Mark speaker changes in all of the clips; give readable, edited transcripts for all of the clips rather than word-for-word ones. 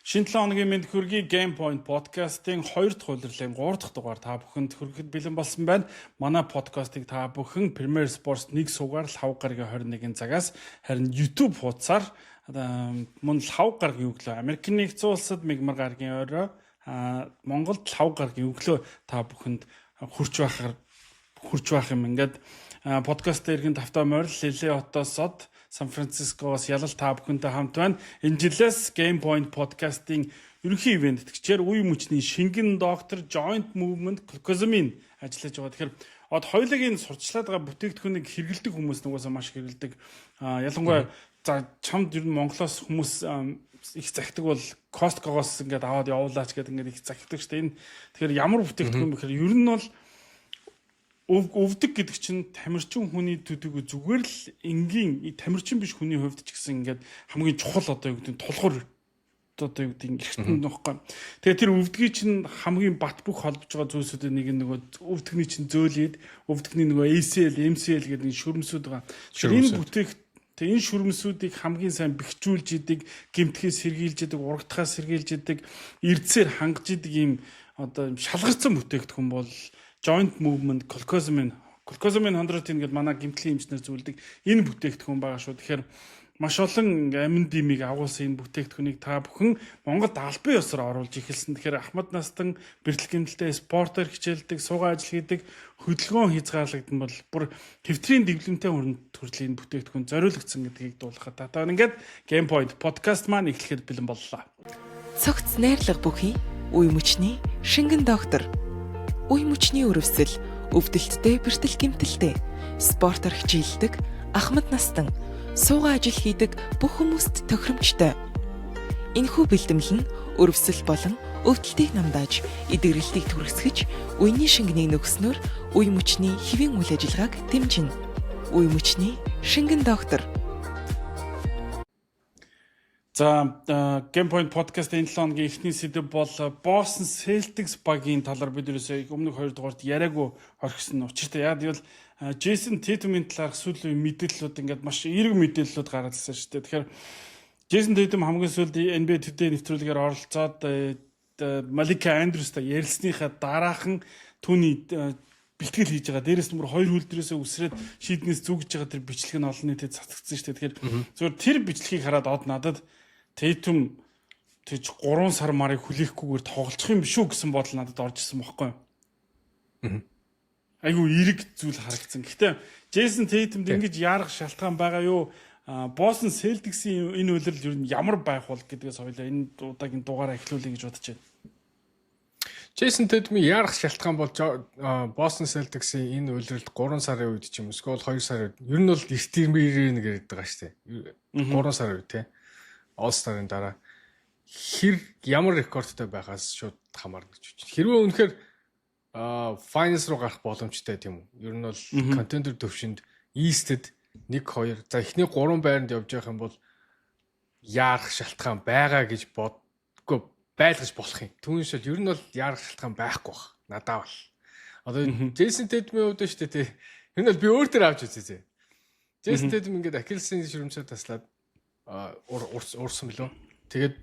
Speaker 1: Шинэ 7 хоногийн мэнд хүргэе. Game Point podcast-ийн 2 дахь улирлын 3 дахь дугаар та бүхэнд хүрэхэд бэлэн болсон байна. Манай подкастыг та бүхэн Premier Sports 1 сувгаар лхав гарагийн 21 цагаас, харин YouTube хуудасаар мөн лхав гарагийн өглөө, Америкийн нэгдсэн улсад мягмар гарагийн орой, Монголд лхав гарагийн өглөө та бүхэнд хүрч байх юм. Ингээд подкаст эргэн тавтай морил LA хотоос од, Сан Францискоос ялал та бүхэнтэй хамт байна. Энэ жилээс Game Point podcast-ийн ерөнхий ивээн тэтгэгчээр үе мөчний шингэн доктор Joint Movement Glucosamine ажиллаж байгаа. Тэгэхээр од хоёулын сурталчлаад байгаа бүтээгдэхүүнийг хэрэглэдэг хүмүүс нугасаа маш хэрэглэдэг. Ялангуяа за чамд ер нь Монголоос хүмүүс их захидаг бол Costco-гоос ингээд аваад явуулаач гэдэг ингээд их захидаг шүү дээ. Энэ тэгэхээр ямар бүтээгдэхүүн бэ гэхээр ер нь бол өвдөг гэдэг чинь тамирчин хүний төдийгүй зүгээр л энгийн тамирчин биш хүний хувьд ч гэсэн ингээд хамгийн чухал, одоо юу гэдэг нь, тулгуур, одоо юу гэдэг нь, эрхтэн нөхгүй. Тэгээ тэр өвдгийг чинь хамгийн бат бөх холбож байгаа зүйлсүүдийн нэг нь нөгөө өвдөгний чинь зөөлөд, өвдөгний нөгөө ACL, MCL гэдэг нэг шүрмсүүд байгаа. Тэр энэ бүтээх Тэгээ энэ шүрмсүүдийг хамгийн сайн бэхжүүлж идэг, гэмтгэхээс сэргийлж идэг, урагтахаас сэргийлж идэг, эрдсээр хангаж идэг ийм одоо шалгарсан бүтээгдэхүүн бол Joint Movement glucosamine chondroitin гэдэг манай гэмтлийн эмчнэр зөвлөдөг энэ бүтээгдэхүүн байгаа шүү. Тэгэхээр маш олон амин димийг агуулсан энэ бүтээгдэхүүнийг та бүхэн Монголд албан ёсоор оруулж эхэлсэн. Тэгэхээр ахмад настан, бэртэл гэмтэлтэй, спортоор хичээлдэг, суугаа ажил хийдэг, хөдөлгөөн хязгаарлагдан бол бүр хэвтрийн дэвлэмтэй өрөнд төрлийн энэ бүтээгдэхүүн зориулагдсан гэдгийг дуулгахад та. Ингээд Game Point podcast маань эхлэхэд бэлэн боллоо.
Speaker 2: Цогц найрлага бүхий үе мөчний шингэн доктор. Үе мөчний өрөвсөл, өвдөлттэй, бэртэл гэмтэлтэй, спортоор хичээлдэг, ахмад настан, суугаа ажил хийдэг бүх хүмүүст тохиромжтой. Энэхүү бэлтгэл нь өрөвсөл болон өвдөлтийг намдааж, эдгэрэлтийг түргэсгэж, үений шингэнийг нөхснөөр үе мөчний хэвийн үйл ажиллагааг дэмжинэ. Үе мөчний шингэн доктор.
Speaker 1: За, Game Point podcast энэ 7 хоногийн эхний сэдэв бол Boston Celtics багийн талаар бид ерөөсөө өмнөх хоёр дугаарт яриаггүй орхисон. Учиртай яг гэвэл Jason Tatum-ын талаарх сүүлийн мэдээллүүд ингээд маш эерэг мэдээллүүд гараад ирсэн шүү дээ. Тэгэхээр Jason Tatum хамгийн сүүлд NBA Today нэвтрүүлгээр оролцоод Malika Andrews-тай ярилцсныхаа дараахан түүний бэлтгэл хийж байгаа. Дээрээс нь бүр хоёр хөл дээрээсээ үсрээд шийднээс зүгж байгаа тэр бичлэг нь олон нийтэд цацагдсан шүү дээ. Тэгэхээр зүгээр тэр бичлэгийг хараад од надад Tatum тэгж 3 сар марыг хүлээхгүйгээр тоглолцох юм биш үү гэсэн бодол надад орж ирсэн бохгүй юу. Айгу эерэг зүйл харагдсан. Гэхдээ Jason Tatum-д ингэж яарах шалтгаан байгаа юу? Boston Celtics-ийн энэ улирал ер нь ямар байх бол гэдгээс хоёлаа энэ удаагийн дугаараа эхлүүлье гэж бодож байна.
Speaker 3: Jason Tatum-ийн яарах шалтгаан бол Boston Celtics-ийн энэ улиралд 3 сарын үед ч юм уу эсвэл 2 сарын үед ер нь бол эрт ирмээр нэг яриад байгаа шүү дээ. 3 сарын үед те. All-Star-ын дараа хэр ямар рекордтой байгаас шууд хамаарна гэж бодож байна. Хэрвээ үнэхээр Finals руу гарах боломжтой, тийм үү? Ер нь бол contender төвшөнд East-д 1 2, за эхний 3 байранд явж явах юм бол яарах шалтгаан байгаа гэж бодгүй байлгаж болох юм. Түүнээс бол ер нь бол яарах шалтгаан байхгүй бах. Надаа бол. Одоо Jason Tatum-ийн хувьд шүү дээ, тий. Ер нь бол би өөр дээр авч үзье. Jason Tatum ингээд Achilles-ийн шүрмсээ таслаад уурсан билүү. Тэгээд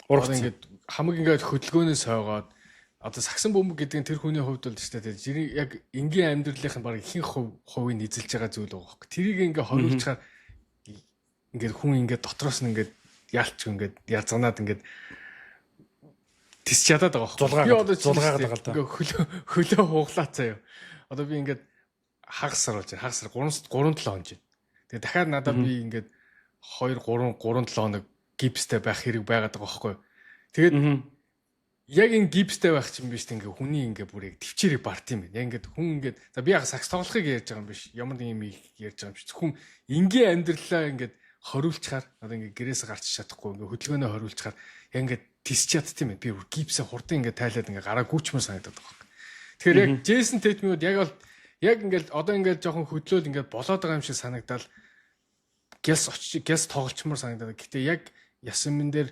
Speaker 3: ургацсан, ингээд хамаг ингээд хөдөлгөөнөөс хойгоод одоо сагсан бөмбөг гэдэг нь тэр хүний хувьд бол шүү дээ, жирийн яг энгийн амьдралынх нь баг ихэнх хувийг эзэлж байгаа зүйл байгаа хөөе. Тэрийг ингээд хориулчихаар ингээд хүн ингээд дотроос нь ингээд яалч ингээд язганаад ингээд тисч чадаад байгаа
Speaker 1: хөөе. Би одоо зулгаагаад байгаа л да.
Speaker 3: Ингээд хөлөө хуглаа заяа. Одоо би ингээд хагас сар болж байна. Хагас сар 3 3 7 хоног. Тэгээ дахиад надад би ингээд 2 3 3 7 хоног гипстэй байх хэрэг байгаад байгаа байхгүй. Тэгээд яг энэ гипстэй байх чинь биш, ингээ хүний ингээ бүр яг төвчээрийг барт юм байна. Яг ингээд хүн ингээд, за би яг сагс тоглохыг ярьж байгаа юм биш. Ямар нэг юм ярьж байгаа юм биш. Зөвхөн энгийн амьдралаа ингээд хориулчихаар одоо ингээ гэрээс гарч чадахгүй ингээ хөдөлгөөнөө хориулчихаар яг ингээд тисч чадд юм байна. Би бүр гипсээ хурдан ингээ тайлаад ингээ гараа гүйчмээр санагдаад байгаа байхгүй. Тэгэхээр яг Jason Tatum-ууд яг бол яг ингээд одоо ингээд жоохон хөдлөөл ингээд болоод байгаа юм шиг санагдал гяс очиж гяс тоглолчмор санагдаад. Гэтэ яг ясмэн дээр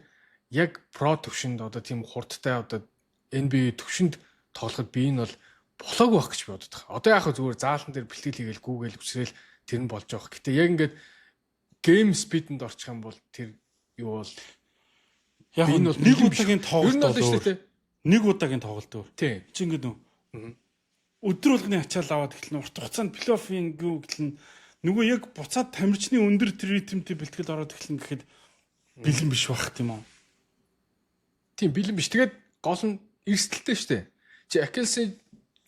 Speaker 3: яг pro төвшөнд, одоо тийм хурдтай одоо NBA төвшөнд тоглоход би энэ бол болоогүй байх гэж би боддог. Одоо яг зүгээр заалан дээр бэлтгэл хийгээл гүүгээл үсрээл тэр нь болж байгаа. Гэтэ яг ингээд game speed-энд орчих юм бол тэр юу бол
Speaker 1: Яг
Speaker 3: Энэ бол
Speaker 1: нэг
Speaker 3: бэлэн биш.
Speaker 1: удаагийн
Speaker 3: Ер
Speaker 1: тоглолт
Speaker 3: нь бол
Speaker 1: бол
Speaker 3: шүү
Speaker 1: өөр.
Speaker 3: дээ.
Speaker 1: Нэг удаагийн тоглолт өөр.
Speaker 3: Тий.
Speaker 1: Чи ингээд нөө өдөр болгоны ачаал аваад эхэлнэ. Урт хугацаанд плей-оффын гүү гэхэл нь нөгөө яг буцаад тамирчны өндөр тэр ритмтэй бэлтгэл ороод эхэлнэ гэхэд бэлэн биш байх тийм үү?
Speaker 3: Тийм, бэлэн биш. Тэгээд гол нь эрсдэлтэй шүү дээ. Чи Ахиллесийн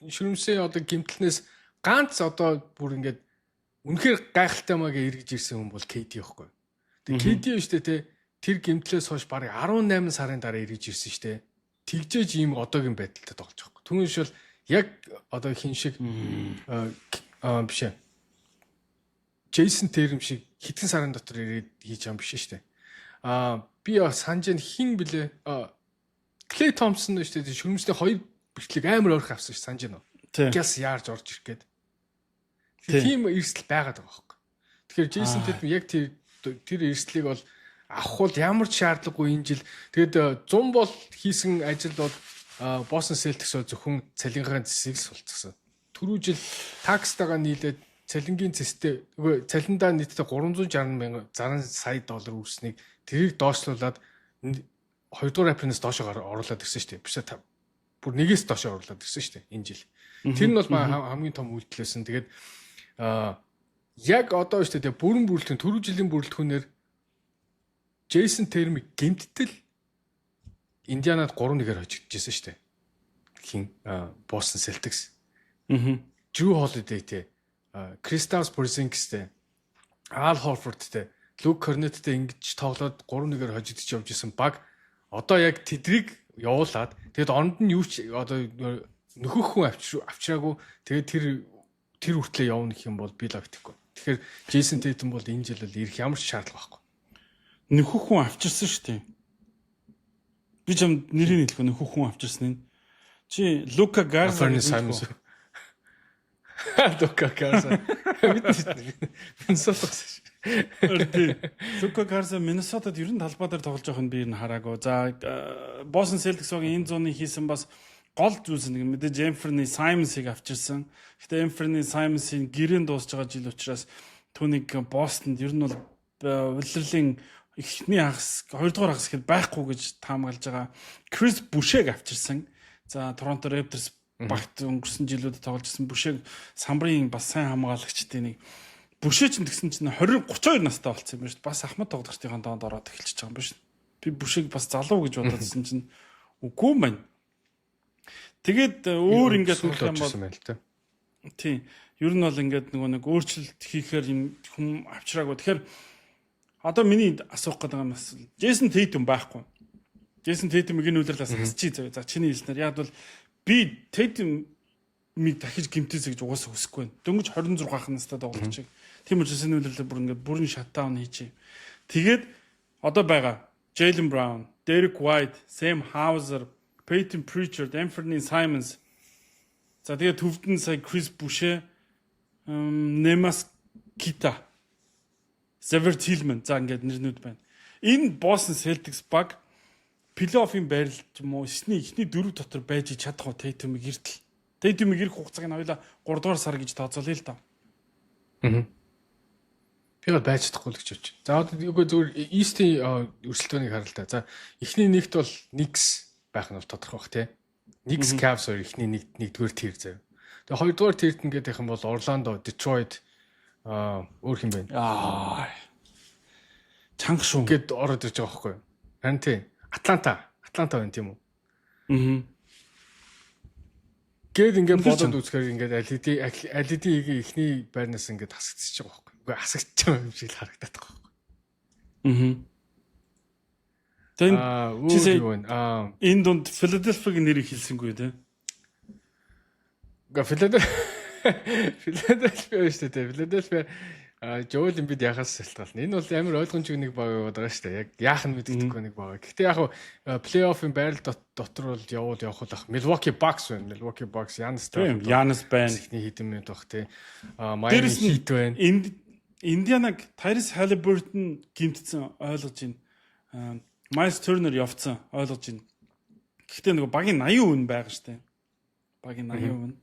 Speaker 3: шүрмсээ одоо гэмтлэнээс ганц одоо бүр ингээд үнэхээр гайхалтай маяг эргэж ирсэн хүн бол KD байхгүй. Тэгээ KD шүү дээ, те, тэр гэмтлээс хойш бараг 18 сарын дараа эргэж ирсэн шүү дээ. Тэгжээж ийм одоогийн байдалтай тоглож байгаа байхгүй. Түүнээс бол яг одоо хин шиг биш ээ. Джейсон Тейтэм шиг хэдэн сарын дотор ирээд хийж байгаа юм биш шүү дээ. Би санаж байна, хин блэ? Клей Томпсон шүү дээ. Шүрмсний хоёр бэртлийг амар ойрхон авсан ш, санаж байна уу?
Speaker 1: Тий.
Speaker 3: Гяс яарж орж ирэх гээд.
Speaker 1: Тий.
Speaker 3: Тийм эрсдэл байгаад байгаа байхгүй. Тэгэхээр Джейсон Тейтэм яг тэр эрсдлийг бол авах бол ямар ч шаардлагагүй энэ жил. Тэгээд 100 бол хийсэн ажил бол Boston Celtics бол зөвхөн цалингийн зэсийг л сулцсан. Түрүү жил tax-тайгаа нийлээд цалингийн зэстэй, үгүй, цалиндаа нийтдээ 360 мянга 60 сая доллар үрснийг тэрийг доошлуулад хоёрдугаар апринаас доошоо оруулаад ирсэн шүү дээ. Биш ээ, бүр нэгээс доошоо оруулаад ирсэн шүү дээ энэ жил. Тэр нь бол хамгийн том үйлдэл байсан. Тэгээд яг одоо шүү дээ, бүрэн бүрэлдэхүүн, түрүү жилийн бүрэлдэхүүнээр Джейсон Тейтэм гэмтэл Индианад 3-1-ээр хожигдчихсэн шүү дээ. Хин Boston Celtics. Drew Holiday-тэй, Kristaps Porzingis-тэй, Al Horford-тэй, Luke Kornet-тэй ингэж тоглоод 3-1-ээр хожигдчих явж исэн баг одоо яг тэдрийг явуулаад, тэгээд оронд нь юу ч одоо нөхөх хүн авчираагүй, тэгээд тэр хүртлээ явна гэх юм бол би л итгэхгүй. Тэгэхээр Джейсон Тейтем бол энэ жил бол ирэх ямар ч шаардлага байхгүй.
Speaker 1: Нөхөх хүн авчирсан шүү дээ. Би чам нэрийг хэлэх, нөхөх хүн авчирсан нь. Чи Лука Гарза
Speaker 3: Anfernee Simons. Лука Гарза. Миннесота.
Speaker 1: Тий. Лука Гарза Миннесотад ер нь талбай дээр тоглож байхыг би ер нь хараагүй. За, Boston Celtics-ийн энэ зуны хийсэн бас гол зүйлс нэг мэдээж Anfernee Simons-ыг авчирсан. Гэтэ Anfernee Simons-ийн гэрээнд дуусж байгаа жил учраас түүнийг Бостонд ер нь бол улирлын эхний хагас, хоёрдугаар хагас гэхэд байхгүй гэж таамаглаж байгаа. Крис Бүшэг авчирсан. За, Торонто Raptors багт өнгөрсөн жилүүдэд тоглож исэн Бүшэг самбарын бас сайн хамгаалагчдын нэг. Бүшээ ч тэгсэн чинь 20 32 настай болсон юм байна шүү дээ. Бас ахмад тоглогчдын доонд ороод эхэлчихэж байгаа юм байна шүү. Би Бүшээг бас залуу гэж бодоодсэн чинь үгүй юм байна. Тэгээд өөр ингээд
Speaker 3: тоглох юм бол байна л та.
Speaker 1: Тийм. Ер нь бол ингээд нөгөө нэг өөрчлөлт хийхээр юм хүм авчираагүй. Тэгэхээр одоо миний асуух гэдэг юм бас Джейсон Тейтум байхгүй. Джейсон Тейтумыг энэ улирлаас хасчих заяа. За, чиний хэлснээр яг бол би Тейтумыг дахиж гэмтээсэй гэж угаасаа хүсэхгүй байна. Дөнгөж 26 настай тоглогч. Тийм учраас энэ улирлаа бүр ингээд бүрэн shutdown хийчихье. Тэгээд одоо байгаа Jalen Brown, Derek White, Sam Hauser, Peyton Pritchard, Anfernee Simons. За, тэгээд төвд нь сая Chris Boucher, Neemias Queta, Xavier Tillman, за, ингээд нэрнүүд байна. Энэ Boston Celtics баг плей-оффын байрал ч юм уу эхний дөрөв дотор байж чадах уу Tatum-ыг эртэл? Tatum-ыг ирэх хугацааг нь хоёлаа 3 дугаар сар гэж тооцоолъё л доо.
Speaker 3: Аа. Би бол байж чадахгүй л гэж бодож. За, одоо үгүй, зүгээр East-ийн өрсөлдөөнийг харъя л да. За, эхний нэгт бол Knicks байх нь бол тодорхой бах, тий. Knicks, Cavs хоёр эхний нэг, нэгдүгээр tier заяа. Тэгээ хоёрдугаар tier-т ингээд явах юм бол Orlando, Detroit, өөр хэм бэ?
Speaker 1: Чанга шүү.
Speaker 3: Гэд ороод ирж байгаа байхгүй юу? Харин тий. Атланта. Атланта байна, тийм үү?
Speaker 1: Аа.
Speaker 3: Гээд ингээд бодоод үзэхээр ингээд аль хэдийн эхний байрнаас ингээд хасагдчихж байгаа байхгүй юу? Үгүй, хасагдчих байгаа юм шиг л харагдаад байгаа байхгүй юу?
Speaker 1: Аа. Тэн
Speaker 3: чи юу вэ?
Speaker 1: Энэ дунд Филадельфигийн нэрийг хэлсэнгүй, те.
Speaker 3: Га Филадельфиа шүү дээ. Филадельфиа Жоэл Эмбид яхаас шалтгаална. Энэ бол амар ойлгомжтой нэг баг яваад байгаа шүү дээ. Яг яах нь мэддэхгүй нэг баг. Гэхдээ яг плей-оффын байрал дотор бол явуул явах л ах. Milwaukee Bucks байна. Milwaukee Bucks, Giannis.
Speaker 1: Тийм, Giannis байна.
Speaker 3: Эхний хэдэн минут баг, тий. Miami Heat байна.
Speaker 1: Энд Индианаг Tyrese Haliburton гэмтсэн, ойлгож байна. Miles Turner явцсан, ойлгож байна. Гэхдээ нөгөө багийн 80% байгаа шүү дээ. Багийн 80%.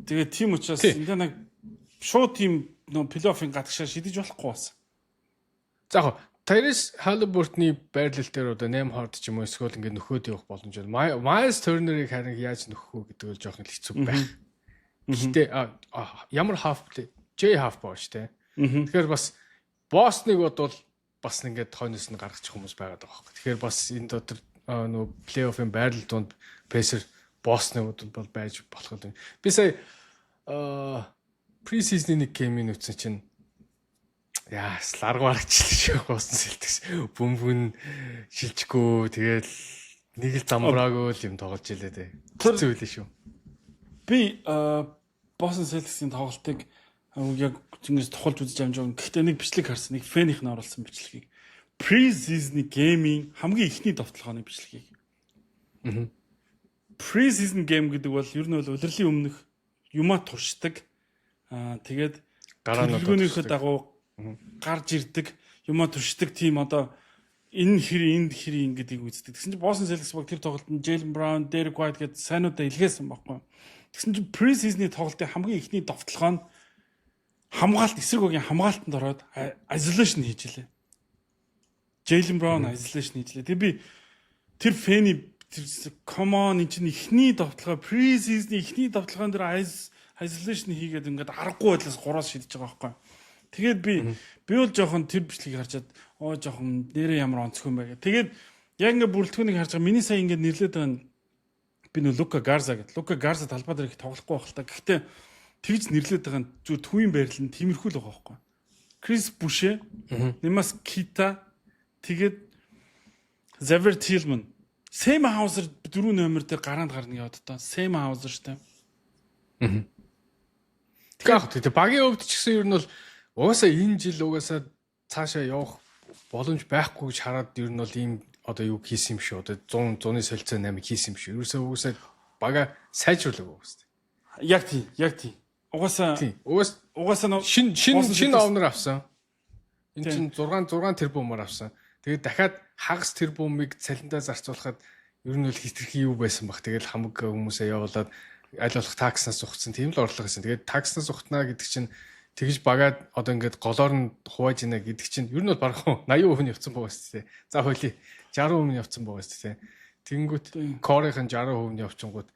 Speaker 1: Тэгээд тийм учраас Индианаг шууд тийм нөө плей-оффын гадагшаа шидэж болохгүй болсон.
Speaker 3: За, яг Tyrese Haliburton-ы байрлал дээр одоо Nembhard ч юм уу, эсвэл ингээд нөхөөд явах боломж байна. Miles Turner-ыг харин яаж нөхөх үү гэдэг бол жоохон хэцүү байх. Гэхдээ ямар half play, Jay half боош те. Тэгэхээр бас Бостоныг бодвол бас ингээд хойноос нь гаргачих хүмүүс байгаад байгаа байхгүй. Тэгэхээр бас энэ дотор нөгөө плей-оффын байрлал дунд Pacers Бостоныг бодвол байж болох юм. Би сая pre-season-ы нэг game-ийг үзсэн чинь яа ларгу харагчлаа шүү, Boston Celtics. Бөмбөн шилжихгүй, тэгэл нэг л замбраагүй л юм тоглож илээ дээ. Хэцүү үлээ шүү.
Speaker 1: Би Boston Celtics-ийн тоглолтыг яг ингэж тухалж үзэж амжаагүй. Гэхдээ нэг бичлэг харсан. Нэг fan ийнх нь оруулсан бичлэгийг. Pre-season game-ийн хамгийн эхний довтлогооны бичлэгийг. Pre-season game гэдэг бол ер нь бол улирлын өмнөх юмаа туршдаг. Тэгээд төлөвлөгөөнийхөө дагуу гарч ирдэг, юмаа туршдаг, тийм одоо энэ хэр энд хэр ингэдгийг үздэг. Тэгсэн чинь Boston Celtics баг тэр тоглолтод Jaylen Brown, Derek White гэдээ сайнуудаа илгээсэн байхгүй. Тэгсэн чинь pre-season-ы тоглолтын хамгийн эхний довтлогоо нь хамгаалт, эсрэг багийн хамгаалтанд ороод isolation хийж илээ. Jaylen Brown isolation хийж илээ. Тэгээ би тэр fan ий тэр come on, энэ чинь эхний довтлогоо, pre-season-ы эхний довтлогоон дээр isolation хийгээд ингээд аргагүй байдлаас гураас шидэж байгаа байхгүй. Тэгээд би бол жоохон тэр бичлэгийг харчаад оо, жоохон нэрээ ямар онцгой юм бэ гэх. Тэгээд яг ингээд бүрэлдэхүүнийг харж байгаа, миний сая ингээд нэрлээд байгаа нь би нөө Лука Гарза гэдэг. Лука Гарза талбай дээр их тоглохгүй байх л та. Гэхдээ тэгж нэрлээд байгаа нь зүгээр төвийн байрлал нь тиймэрхүү л байгаа байхгүй. Крис Буше, Немас Кита, тэгээд Xavier Tillman, Сэм Хаузер дөрөв номер дээр гараанд гарна яваад та. Сэм Хаузер штэ.
Speaker 3: Тэгэхээр яг тэгээ багийн хувьд ч гэсэн ер нь бол угаасаа энэ жил угаасаа цаашаа явах боломж байхгүй гэж хараад ер нь бол ийм одоо юу хийсэн юм шүү. Одоо 100 100-ны солилцоо 8 хийсэн юм шүү. Ерөөсөө угаасаа бага сайжруулаг угаасаа.
Speaker 1: Яг тийм, яг тийм. Угаасаа
Speaker 3: Тийм. Угаас
Speaker 1: угаасаа
Speaker 3: шин owner авсан. Энэ чинь 6 6 тэрбумаар авсан. Тэгээд дахиад хагас тэрбумыг цалиндаа зарцуулахад ер нь бол хитрхи юу байсан бах. Тэгэл хамаг хүмүүсээ явуулаад аль болох tax наас ухсан, тийм л орлого гэсэн. Тэгээд tax наас ухтнаа гэдэг чинь тэгж багаад одоо ингээд голоор нь хувааж ийнэ гэдэг чинь ер нь бол бараг 80% нь явцсан байгаа шүү дээ. За хөлий 60% нь явцсан байгаа шүү дээ. Тэнгүүт core ын 60% нь явчихгууд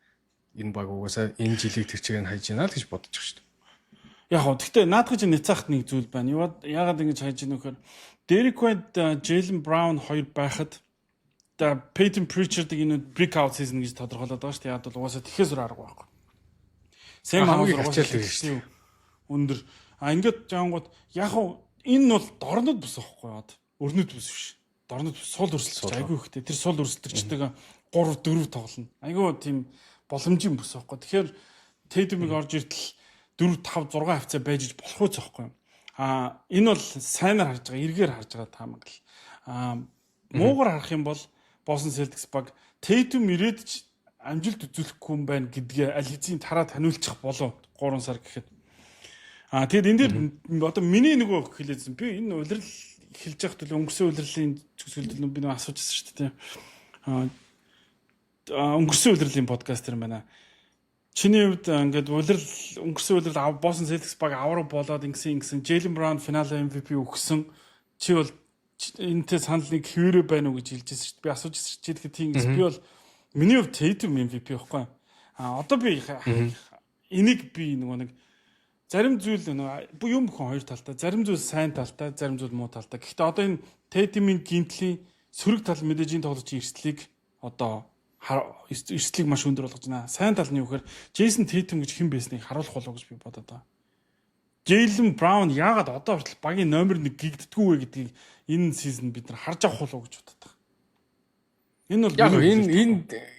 Speaker 3: энэ баг угаасаа энэ жилийг тэр чигээр нь хайж гинэ л гэж бодож байгаа шүү дээ.
Speaker 1: Яг гоо, гэхдээ наадах чинь няцаахт нэг зүйл байна. Яагаад ингэж хайж гинэ вэхээр Derek White, Jaylen Brown хоёр байхад да Peyton Pritchard-ыг энэ breakout season гэж тодорхойлоод байгаа шүү дээ. Яг бол угаасаа тэгэхээс өөр арга байхгүй. Сэм
Speaker 3: хамгийн ачаал дээр шүү
Speaker 1: дээ. Өндөр. А ингээд жаангууд яг хуу энэ нь бол дорнод бүс байхгүй яа. Өрнөд бүс биш. Дорнод бүс сул өрсөлдөж айгүй ихтэй. Тэр сул өрсөлдөгчтэйг 3 4 тоглоно. Айгүй тийм боломжийн бүс байхгүй. Тэгэхээр Tatum-ыг орж иртэл 4 5 6 хавцаа байж иж болох үз байхгүй. А энэ бол сайнаар харж байгаа, эргээр харж байгаа таамаглал. А муугар харах юм бол Boston Celtics баг Tatum ирээд ч амжилт үзүүлэхгүй юм байна гэдгээ аль хэзээ тараа таниулчих болов 3 сар гэхэд. А тэгэд энэ дээр одоо миний нөгөө хэлээдсэн, би энэ улирал эхэлж явах төлөө, өнгөрсөн улирлын төгсгөлд би нөгөө асуужсэн шүү дээ. А өнгөрсөн улирлын подкаст юм байна. Чиний хувьд ингээд улирал, өнгөрсөн улирал Boston Celtics баг авраг болоод ингэсэн ингэсэн, Jaylen Brown финал MVP өгсөн. Чи бол энэтэй санал нэг хэвээрээ байна уу гэж хэлжсэн шүү дээ. Би асууж ирсэн шүү. Чи тэгэхээр тийм гэсэн. Би бол миний хувьд Tatum MVP байхгүй. А одоо би энийг би нөгөө нэг зарим зүйл нөгөө бу юм бүхэн хоёр талтай. Зарим зүйл сайн талтай, зарим зүйл муу талтай. Гэхдээ одоо энэ Tatum-ийн гинтлийн сөрөг тал мэдээж энэ тоглогчийн эрсдлийг одоо эрсдлийг маш өндөр болгож байна. Сайн тал нь юу гэхээр Jayson Tatum гэж хэн байсныг харуулах болов гэж би бодод байгаа. Jaylen Brown яагаад одоо хүртэл багийн номер 1 гигддэггүй вэ гэдгийг энэ season бид нар харж авах болов гэж боддог. Энэ бол
Speaker 3: яг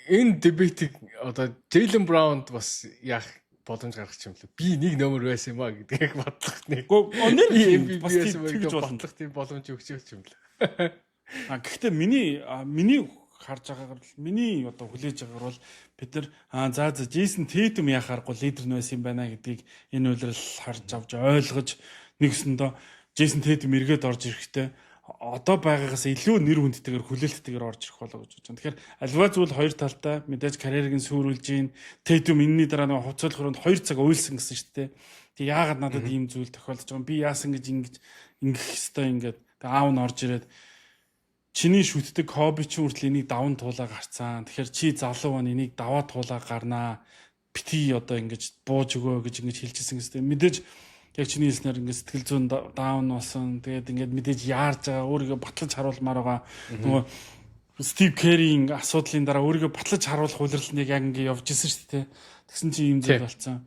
Speaker 3: энэ debate ийг одоо Jaylen Brown-д бас яах боломж гаргах юм лээ. Би нэг номер байсан юм а гэдгийг бодлох нэг.
Speaker 1: Нэр
Speaker 3: бас тэгж бодлох тийм боломж өгч юм лээ.
Speaker 1: А гэхдээ миний харж байгаагаар бол, миний одоо хүлээж байгаагаар бол бид нар за Jayson Tatum яхааргүй лидер нь байсан юм байна гэдгийг энэ улирал харж авч ойлгож, нэгсэндээ Jayson Tatum эргээд орж ирэхдээ одоо байгаагаас илүү нэр хүндтэйгээр, хүлээлттэйгээр орж ирэх болоо гэж бодож байна. Тэгэхээр альва зүйл хоёр талтай, мэдээж карьерийг нь сүрүүлж гин. Tatum энэний дараа нэг хувцаалах өрөөнд 2 цаг уйлсан гэсэн шүү дээ. Тэг яагаад надад ийм зүйл тохиолдож байгаа юм? Би яасан гэж ингэж ингэх ёстой ингээд Тэгээ аав нь орж ирээд чиний шүтдэг Коби чи хүртэл энийг даван туулаа гарцсан. Тэгэхээр чи залуу байна, энийг даваа туулаа гарнаа. Бити одоо ингэж бууж өгөө гэж ингэж хэлчихсэн гэсэн. Мэдээж яг чиний хэлснээр ингээд сэтгэл зүйн down болсон. Тэгээд ингээд мэдээж яарж байгаа, өөрийгөө батлаж харуулмаар байгаа. Нөгөө Стив Керрийн асуудлын дараа өөрийгөө батлаж харуулах улирланд яг ингээд явж исэн шүү дээ. Тэгсэн чинь ийм зүйл болсон.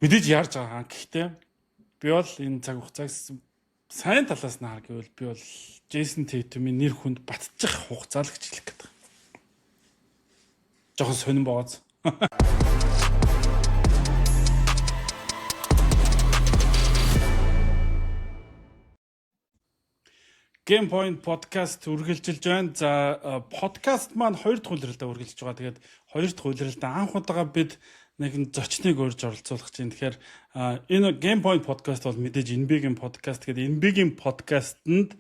Speaker 1: Мэдээж яарж байгаа. Гэхдээ би бол энэ цаг хугацааг сайн талаас нь хар гэвэл би бол Джейсон Тейтумын нэр хүнд батчих хугацаа л гэж хэлэх гээд байгаа. Жохон сонирн бооз. Game Point podcast үргэлжилж байна. За, подкаст маань хоёр дахь улиралдаа үргэлжлэж байгаа. Тэгээд хоёр дахь улиралдаа анх удаага бид нэгэн зочныг урьж оролцуулах чинь. Тэгэхээр энэ Game Point podcast бол мэдээж NBA-гийн подкаст. Тэгээд NBA-гийн подкастэнд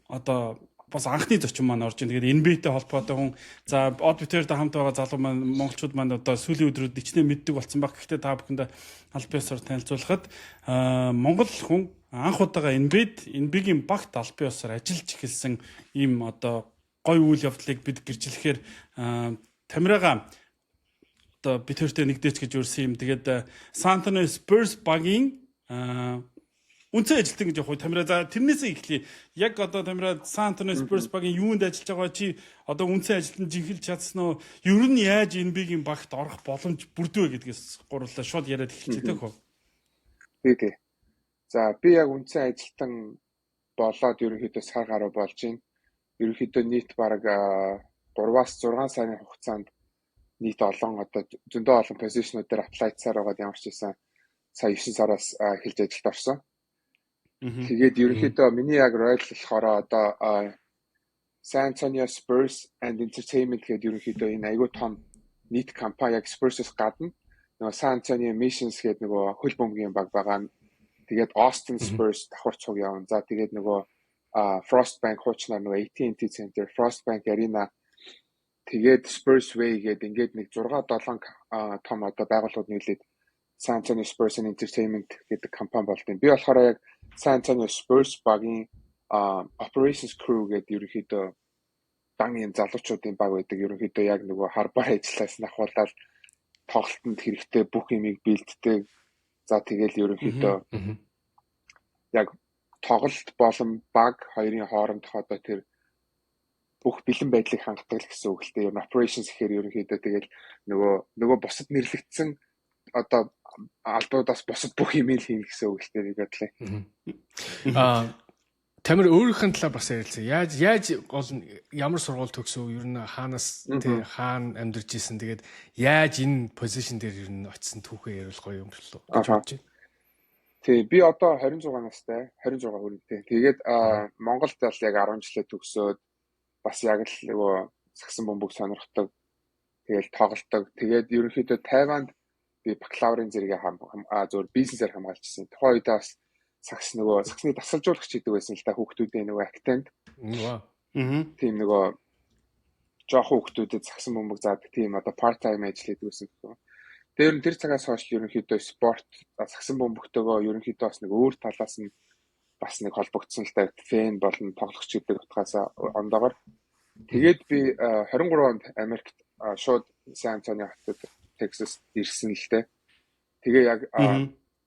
Speaker 1: одоо бас анхны зочин маань орж ийн. Тэгээд NBA-тэй холбоотой хүн, за, од битэртэй хамт байгаа залуу маань, монголчууд маань одоо сүүлийн өдрүүд ичнэ мэддэг болсон баг. Гэхдээ та бүхэндээ аль биесээр танилцуулахад Монгол хүн анх удаага NBA-д, NBA-гийн багт аль биесээр ажиллаж эхэлсэн ийм одоо гой үйл явдлыг бид гэрчлэхээр Тамирагаа одоо бид хоёртой нэгдээч гэж урьсан юм. Тэгээд San Antonio Spurs багийн үндсэн ажилтан гэж явах уу, Тамира? За, тэрнээсээ эхлэе. Яг одоо Тамира, San Antonio Spurs багийн юунд ажиллаж байгаа, чи одоо үндсэн ажилтан жинхэлж чадсан уу? Ер нь яаж NBA-гийн багт орох боломж бүрдвэ гэдгээс гурлаа шууд яриад эхэлчихэ тэх үү?
Speaker 4: Тий, тий. За, би яг үндсэн ажилтан болоод ерөнхийдөө сар гаруй болж байна. Ерөнхийдөө нийт бараг 3-аас 6 сарын хугацаанд нийт олон одоо зөндөө олон position ууд дээр apply цаар байгаад ямар ч байсан сая 9 сараас эхэлж ажилд орсон. Тэгээд ерөнхийдөө миний яг role болохоор одоо San Antonio Spurs and Entertainment гэдэг ерөнхийдөө энэ айгүй том нийт компани, яг Spurs-ос гадна нөгөө San Antonio Missions гэдэг нөгөө хөл бөмбөгийн баг байгаа. Тэгээд Austin Spurs давхар цуг явна. За, тэгээд нөгөө Frost Bank, хуучнаар нөгөө AT&T Center, Frost Bank Arena, тэгээд Spurs Way гэдэг ингээд нэг 6 7 том одоо байгууллагууд нийлээд San Antonio Spurs and Entertainment гэдэг компани болд юм. Би болохоор яг San Antonio Spurs багийн operations crew гэдэг ерөнхийдөө дан юм залуучуудын баг байдаг. Ерөнхийдөө яг нөгөө харбар ажиллаас нь ахуулаад тоглолтод хэрэгтэй бүх юмыг бэлддэг. За, тэгэл ерөнхийдөө яг тоглолт болон баг хоёрын хоорондох одоо тэр бүх бэлэн байдлыг хангадаг л гэсэн үг л дээ. Ер нь operations гэхээр ерөнхийдөө тэгэл нөгөө бусад нэрлэгдсэн одоо албуудаас бусад бүх юм л хийнэ гэсэн үг л дээ, нэг бодлоо.
Speaker 3: Тамир, өөрийнх нь талаар бас ярилцъя. Яаж гол нь ямар сургууль төгсөв? Ер нь хаанаас тий хаана амьдарч исэн? Тэгээд яаж энэ position дээр ер нь очисон түүхээ яриул гоё юм болов гэж бодож байна.
Speaker 4: Тий, би одоо 26 настай, 26 хүрэнтэй. Тэгээд Монголд бол яг 10 жилээ төгсөөд бас яг л нөгөө сагсан бөмбөг сонирхдог. Тэгэл тоглолдог. Тэгээд ерөнхийдөө Тайванд би бакалаврын зэрэгээ зөвхөн бизнесээр хамгаалчихсан. Тухайн үед бас сагс нөгөө сагсны дасгалжуулагч гэдэг байсан л да, хүүхдүүдийн нөгөө актент. Тийм, нөгөө жоохон хүүхдүүдэд сагсан бөмбөг заадаг тийм одоо part time ажил хийдэг байсан гэх юм. Тэр тэр цагаас хойш ерөнхийдөө спорт, сагсан бөмбөгтэйгөө ерөнхийдөө бас нэг өөр талаас нь бас нэг холбогдсон л та, fan болон тоглогч гэдэг утгаас ондоогоор. Тэгээд би 23 онд Америкт шууд Сан Антонио хотод, Texas ирсэн л дээ. Тэгээ яг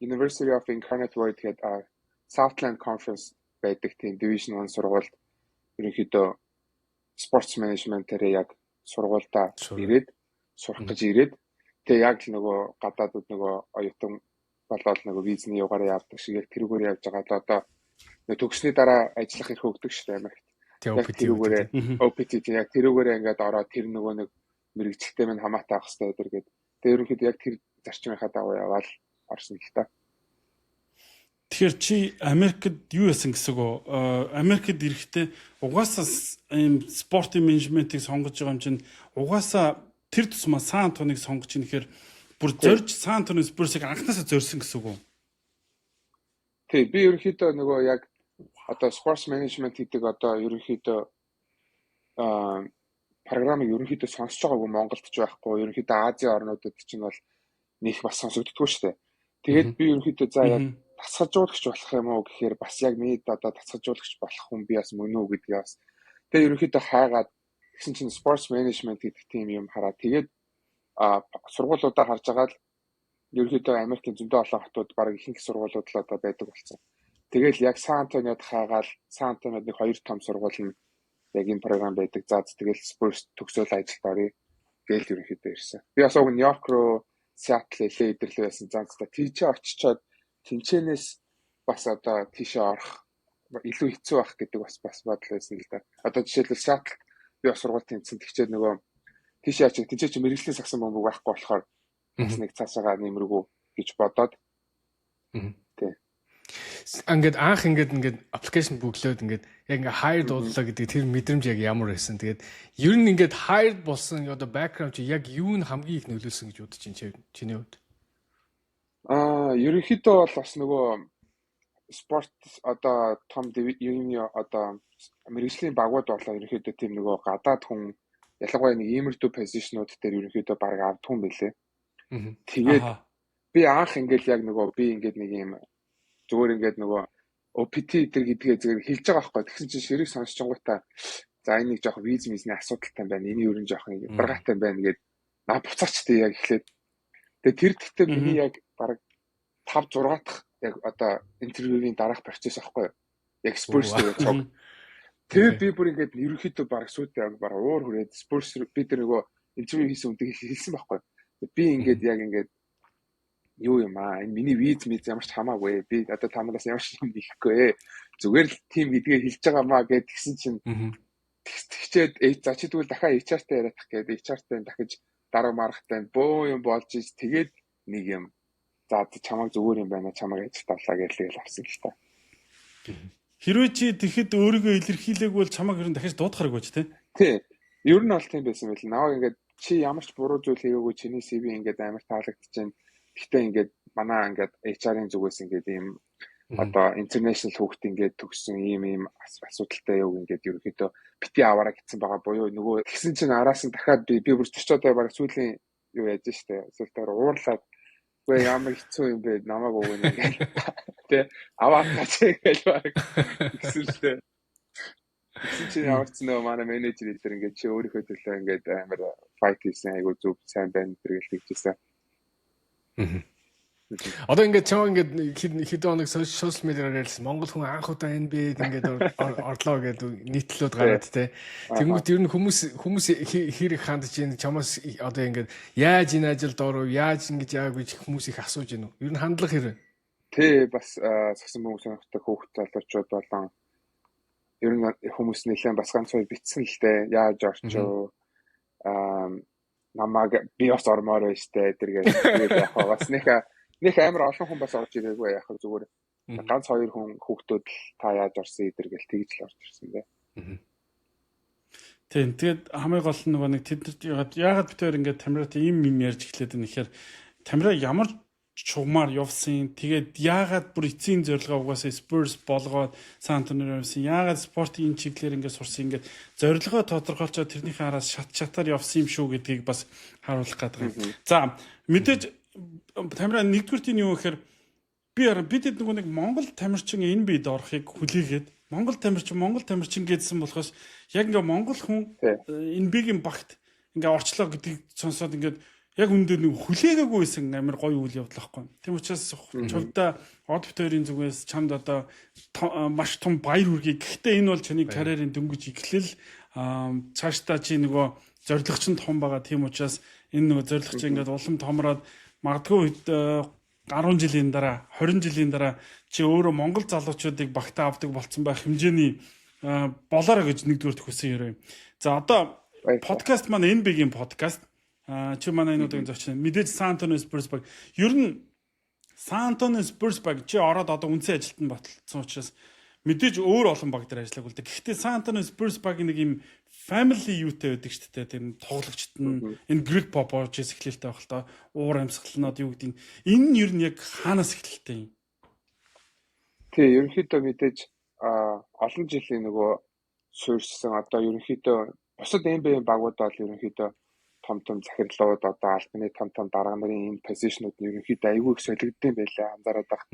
Speaker 4: University of Incarnate Word гэдэг Southland Conference байдаг тийм Division 1 сургуульд ерөнхийдөө sports management-ээр яг сургуульдаа ирээд сурах гэж ирээд, тэгээ яг л нөгөө гадаадд нөгөө оюутан болоод нөгөө визний югаараа явдаг шиг яг тэрүүгээр явж байгаа л одоо төгсний дараа ажиллах эрх өгдөг шүү дээ Америкт. Яг тэрүүгээрээ OPT, яг тэрүүгээрээ ингээд ороод тэр нөгөө нэг мэргэжилтэй минь хамаатай авах хэрэгтэй гэдэг. Тэгээ ерөнхийдөө яг тэр зарчмынхаа дагуу яваал орсон л та.
Speaker 1: Тэгэхээр чи Америкт юу яасан гэсэн үг үү? Америкт ирэхдээ угаасаа ийм спортын менежментийг сонгож байгаа юм чинь угаасаа тэр тусмаа Сан Антоныг сонгож ийн гэхээр бүр зорж Сан Антонио Спурсыг анхнаасаа зорьсон гэсэн үг үү?
Speaker 4: Тий, би ерөнхийдөө нөгөө яг одоо sports management гэдэг одоо ерөнхийдөө програмыг ерөнхийдөө сонсож байгаагүй, Монголд ч байхгүй, ерөнхийдөө Азийн орнуудад чинь бол нэх бас сонсогддгоо шүү дээ. Тэгээд би ерөнхийдөө за яг дасгалжуулагч болох юм уу гэхээр бас яг миний одоо дасгалжуулагч болох хүн би бас мөн үү гэдгийг бас тэгээ ерөнхийдөө хайгаад тэгсэн чинь sports management гэдэг тийм юм хараад тэгээд сургуулиудаа харж байгаа л ерөнхийдөө Америкийн зөндөө олон хотууд бараг ихэнх сургуулиуд л одоо байдаг болсон. Тэгэл яг Сан Антониод хайгаал Сан Антониод нэг хоёр том сургууль нь яг энэ програм байдаг. За тэгэл Spurs төгсөөл ажилд оръё гээл ерөнхийдөө ирсэн. Би бас уг Нью-Йорк руу, Сиэтл, LA эдэрлээ байсан. За тийчээ очичоод тэнчэнээс бас одоо тийшээ орох илүү хэцүү байх гэдэг бас бодол байсан л да. Одоо жишээлбэл Сиэтлд би бас сургууль тэнцсэн. Тэгчээд нөгөө тийшээ очиж тэнцээ чи мэрэгжлийн сагсан бөмбөг байхгүй болохоор бас нэг цаашаагаа нэмэргүй гэж бодоод тий.
Speaker 3: Ингээд анх ингээд application бөглөөд ингээд яг ингээд hired боллоо гэдэг тэр мэдрэмж яг ямар байсан. Тэгээд ер нь ингээд hired болсон одоо background чи яг юу нь хамгийн их нөлөөлсөн гэж бодож чинь чиний хувьд?
Speaker 4: Ерөнхийдөө бол бас нөгөө спорт одоо том юуны одоо мэрэгжлийн багууд болоо ерөнхийдөө тийм нөгөө гадаад хүн ялангуяа нэг иймэрдүү position ууд дээр ерөнхийдөө баг авдгүй юм билээ. Тэгээд би анх ингээл яг нөгөө би ингээд нэг юм зүгээр ингээд нөгөө OPT тэр гэдгээ зүгээр хэлж байгаа байхгүй. Тэгсэн чинь ширэг сонсчингуудаа за энэ нэг жоох виз мизний асуудалтай юм байна. Энэ ер нь жоох ядаргаатай юм байна гээд наа буцаач тий яг эхлээд. Тэгээ тэр гэхдээ миний яг бараг 5 6 дахь яг одоо интервьюгийн дараах процесс аахгүй юу? Яг Spurs дээр цог. Тэгээд би бүр ингээд ерөнхийдөө бараг сүйдээ яг бараг уур хүрээд Spurs би тэр нөгөө интервью хийсэн хүнтэй хэлсэн байхгүй юу? Би ингээд яг ингээд юу юм аа энэ миний виз миз ямар ч хамаагүй, би одоо та нараас ямар ч юм хийхгүй, зүгээр л тийм гэдгээ хэлж байгаа маа гэд тэгсэн чинь тэгчээд за чи тэгвэл дахиад HR-тай яриадах гээд HR-тай дахиж дараа маргатай бөө юм болж ич тэгээд нэг юм за чамайг зүгээр юм байна, чамайг ажилд авлаа гэж л авсан л та.
Speaker 1: Хэрвээ чи тэгэхэд өөрийгөө илэрхийлээгүй бол чамайг ер нь дахиж дуудахааргүй ч тий.
Speaker 4: Тий. Ер нь бол тийм байсан байл. Намайг ингээд чи ямар ч буруу зүйл хийгээгүй, чиний CV ингээд амар таалагдчихээн. Гэхдээ ингээд манай ингээд HR-ын зүгээс ингээд ийм одоо international хүүхд ингээд төгссөн ийм ийм асуудалтай юу ингээд ерөнхийдөө бити аваараа гэсэн байгаа буюу нөгөө тэгсэн чинь араас нь дахиад би бүр төчөөдөө баг сүүлийн юу яаж штэ эсвэл уурлаад үгүй ямар хэцүү юм бэ, намайг өгнө ингээд тэ аваад тач гэж баг гэсэн л дээ. Тэгсэн чинь ямар ч нөгөө манай менежер дээр ингээд чи өөрийнхөө төлөө ингээд амар fight хийсэн, айгуу зөв сайн байна тэр гэл тэгжсэн.
Speaker 3: Одоо ингээд чамаа ингээд хэдэн хоног social media аар ярьсан Монгол хүн анх удаа NBA-д ингээд орлоо гэдэг нийтлүүд гараад те. Тэнгүүт ер нь хүмүүс хэр их хандж байна чамаас, одоо ингээд яаж энэ ажилд оров, яаж ингэж яаг гэж хүмүүс их асууж байна уу? Ер нь хандлага хэр вэ?
Speaker 4: Тий, бас сагсан бөмбөг сонирхдаг хүүхд залуучууд болон ер нь хүмүүс нэлээд бас ганц хоёр битсэн л дээ. Яаж орчоо намайг би бас ормоор байна штэ тэр гэж. Тэгээд яг бас нэг амар олон хүн бас орж ирээгүй, яг зүгээр ганц хоёр хүн хүүхдүүд л та яаж орсон эдэр гэл тэгж л орж ирсэн дээ.
Speaker 1: Тийм, тэгээд хамгийн гол нь нөгөө нэг тэд яагаад бид хоёр ингээд Тамиратай ийм юм ярьж эхлээд байна гэхээр Тамира ямар чугмаар явсан. Тэгээд яагаад бүр эцсийн зорилгоо угаасаа Spurs болгоод Сан Антонио явсан. Яагаад спортын энэ чиглэлээр ингээд сурсан, ингээд зорилгоо тодорхойлцоод тэрнийхээ араас шат шатаар явсан юм шүү гэдгийг бас харуулах гэдэг юм. За мэдээж Тамира, нэгдүгээр нь юу гэхээр би бидэд нөгөө нэг Монгол тамирчин NBA-д орохыг хүлээгээд Монгол тамирчин Монгол тамирчин гэдсэн болохоос яг ингээ Монгол хүн NBA-гийн багт ингээ орчлоо гэдгийг сонсоод ингээд яг үүндээ нэг хүлээгээгүй байсан амар гоё үйл явдал байхгүй. Тийм учраас чувда од бит хоёрын зүгээс чамд одоо маш том баяр хүргэе. Гэхдээ энэ бол чиний карьерийн дөнгөж эхлэл, цаашдаа чи нөгөө зорилго чинь том байгаа. Тийм учраас энэ нөгөө зорилго чи ингээд улам томроод магадгүй 10 жилийн дараа, 20 жилийн дараа чи өөрөө Монгол залуучуудыг багтаа авдаг болцсон байх хэмжээний болоорой гэж нэгдүгээр хүссэн юм. За одоо подкаст маань NBA-гийн подкаст. Чи манай энэ удаагийн зочин. Мэдээж Сан Антонио Спурс баг. Ер нь Сан Антонио Спурс баг чи ороод одоо үндсэн ажилтан баталсан учраас мэдээж өөр олон баг дээр ажиллаагүй л дээ. Гэхдээ Сан Антонио Спурс багийн нэг юм family юутай байдаг шүү дээ. Тэр тоглогчд нь энэ Грег Поповичээс эхлэлтэй байх л та. Уур амьсгалнууд юу гэдэг нь энэ нь ер нь яг хаанаас эхлэлтэй юм?
Speaker 4: Тий, ерөнхийдөө мэдээж олон жилийн нөгөө суурьшсан одоо ерөнхийдөө бусад NBA багууд бол ерөнхийдөө том том захирлууд одоо албаны том том дарга нарын энэ position ууд нь ерөнхийдөө айгүй их солигдсон байлаа анзаараад байх.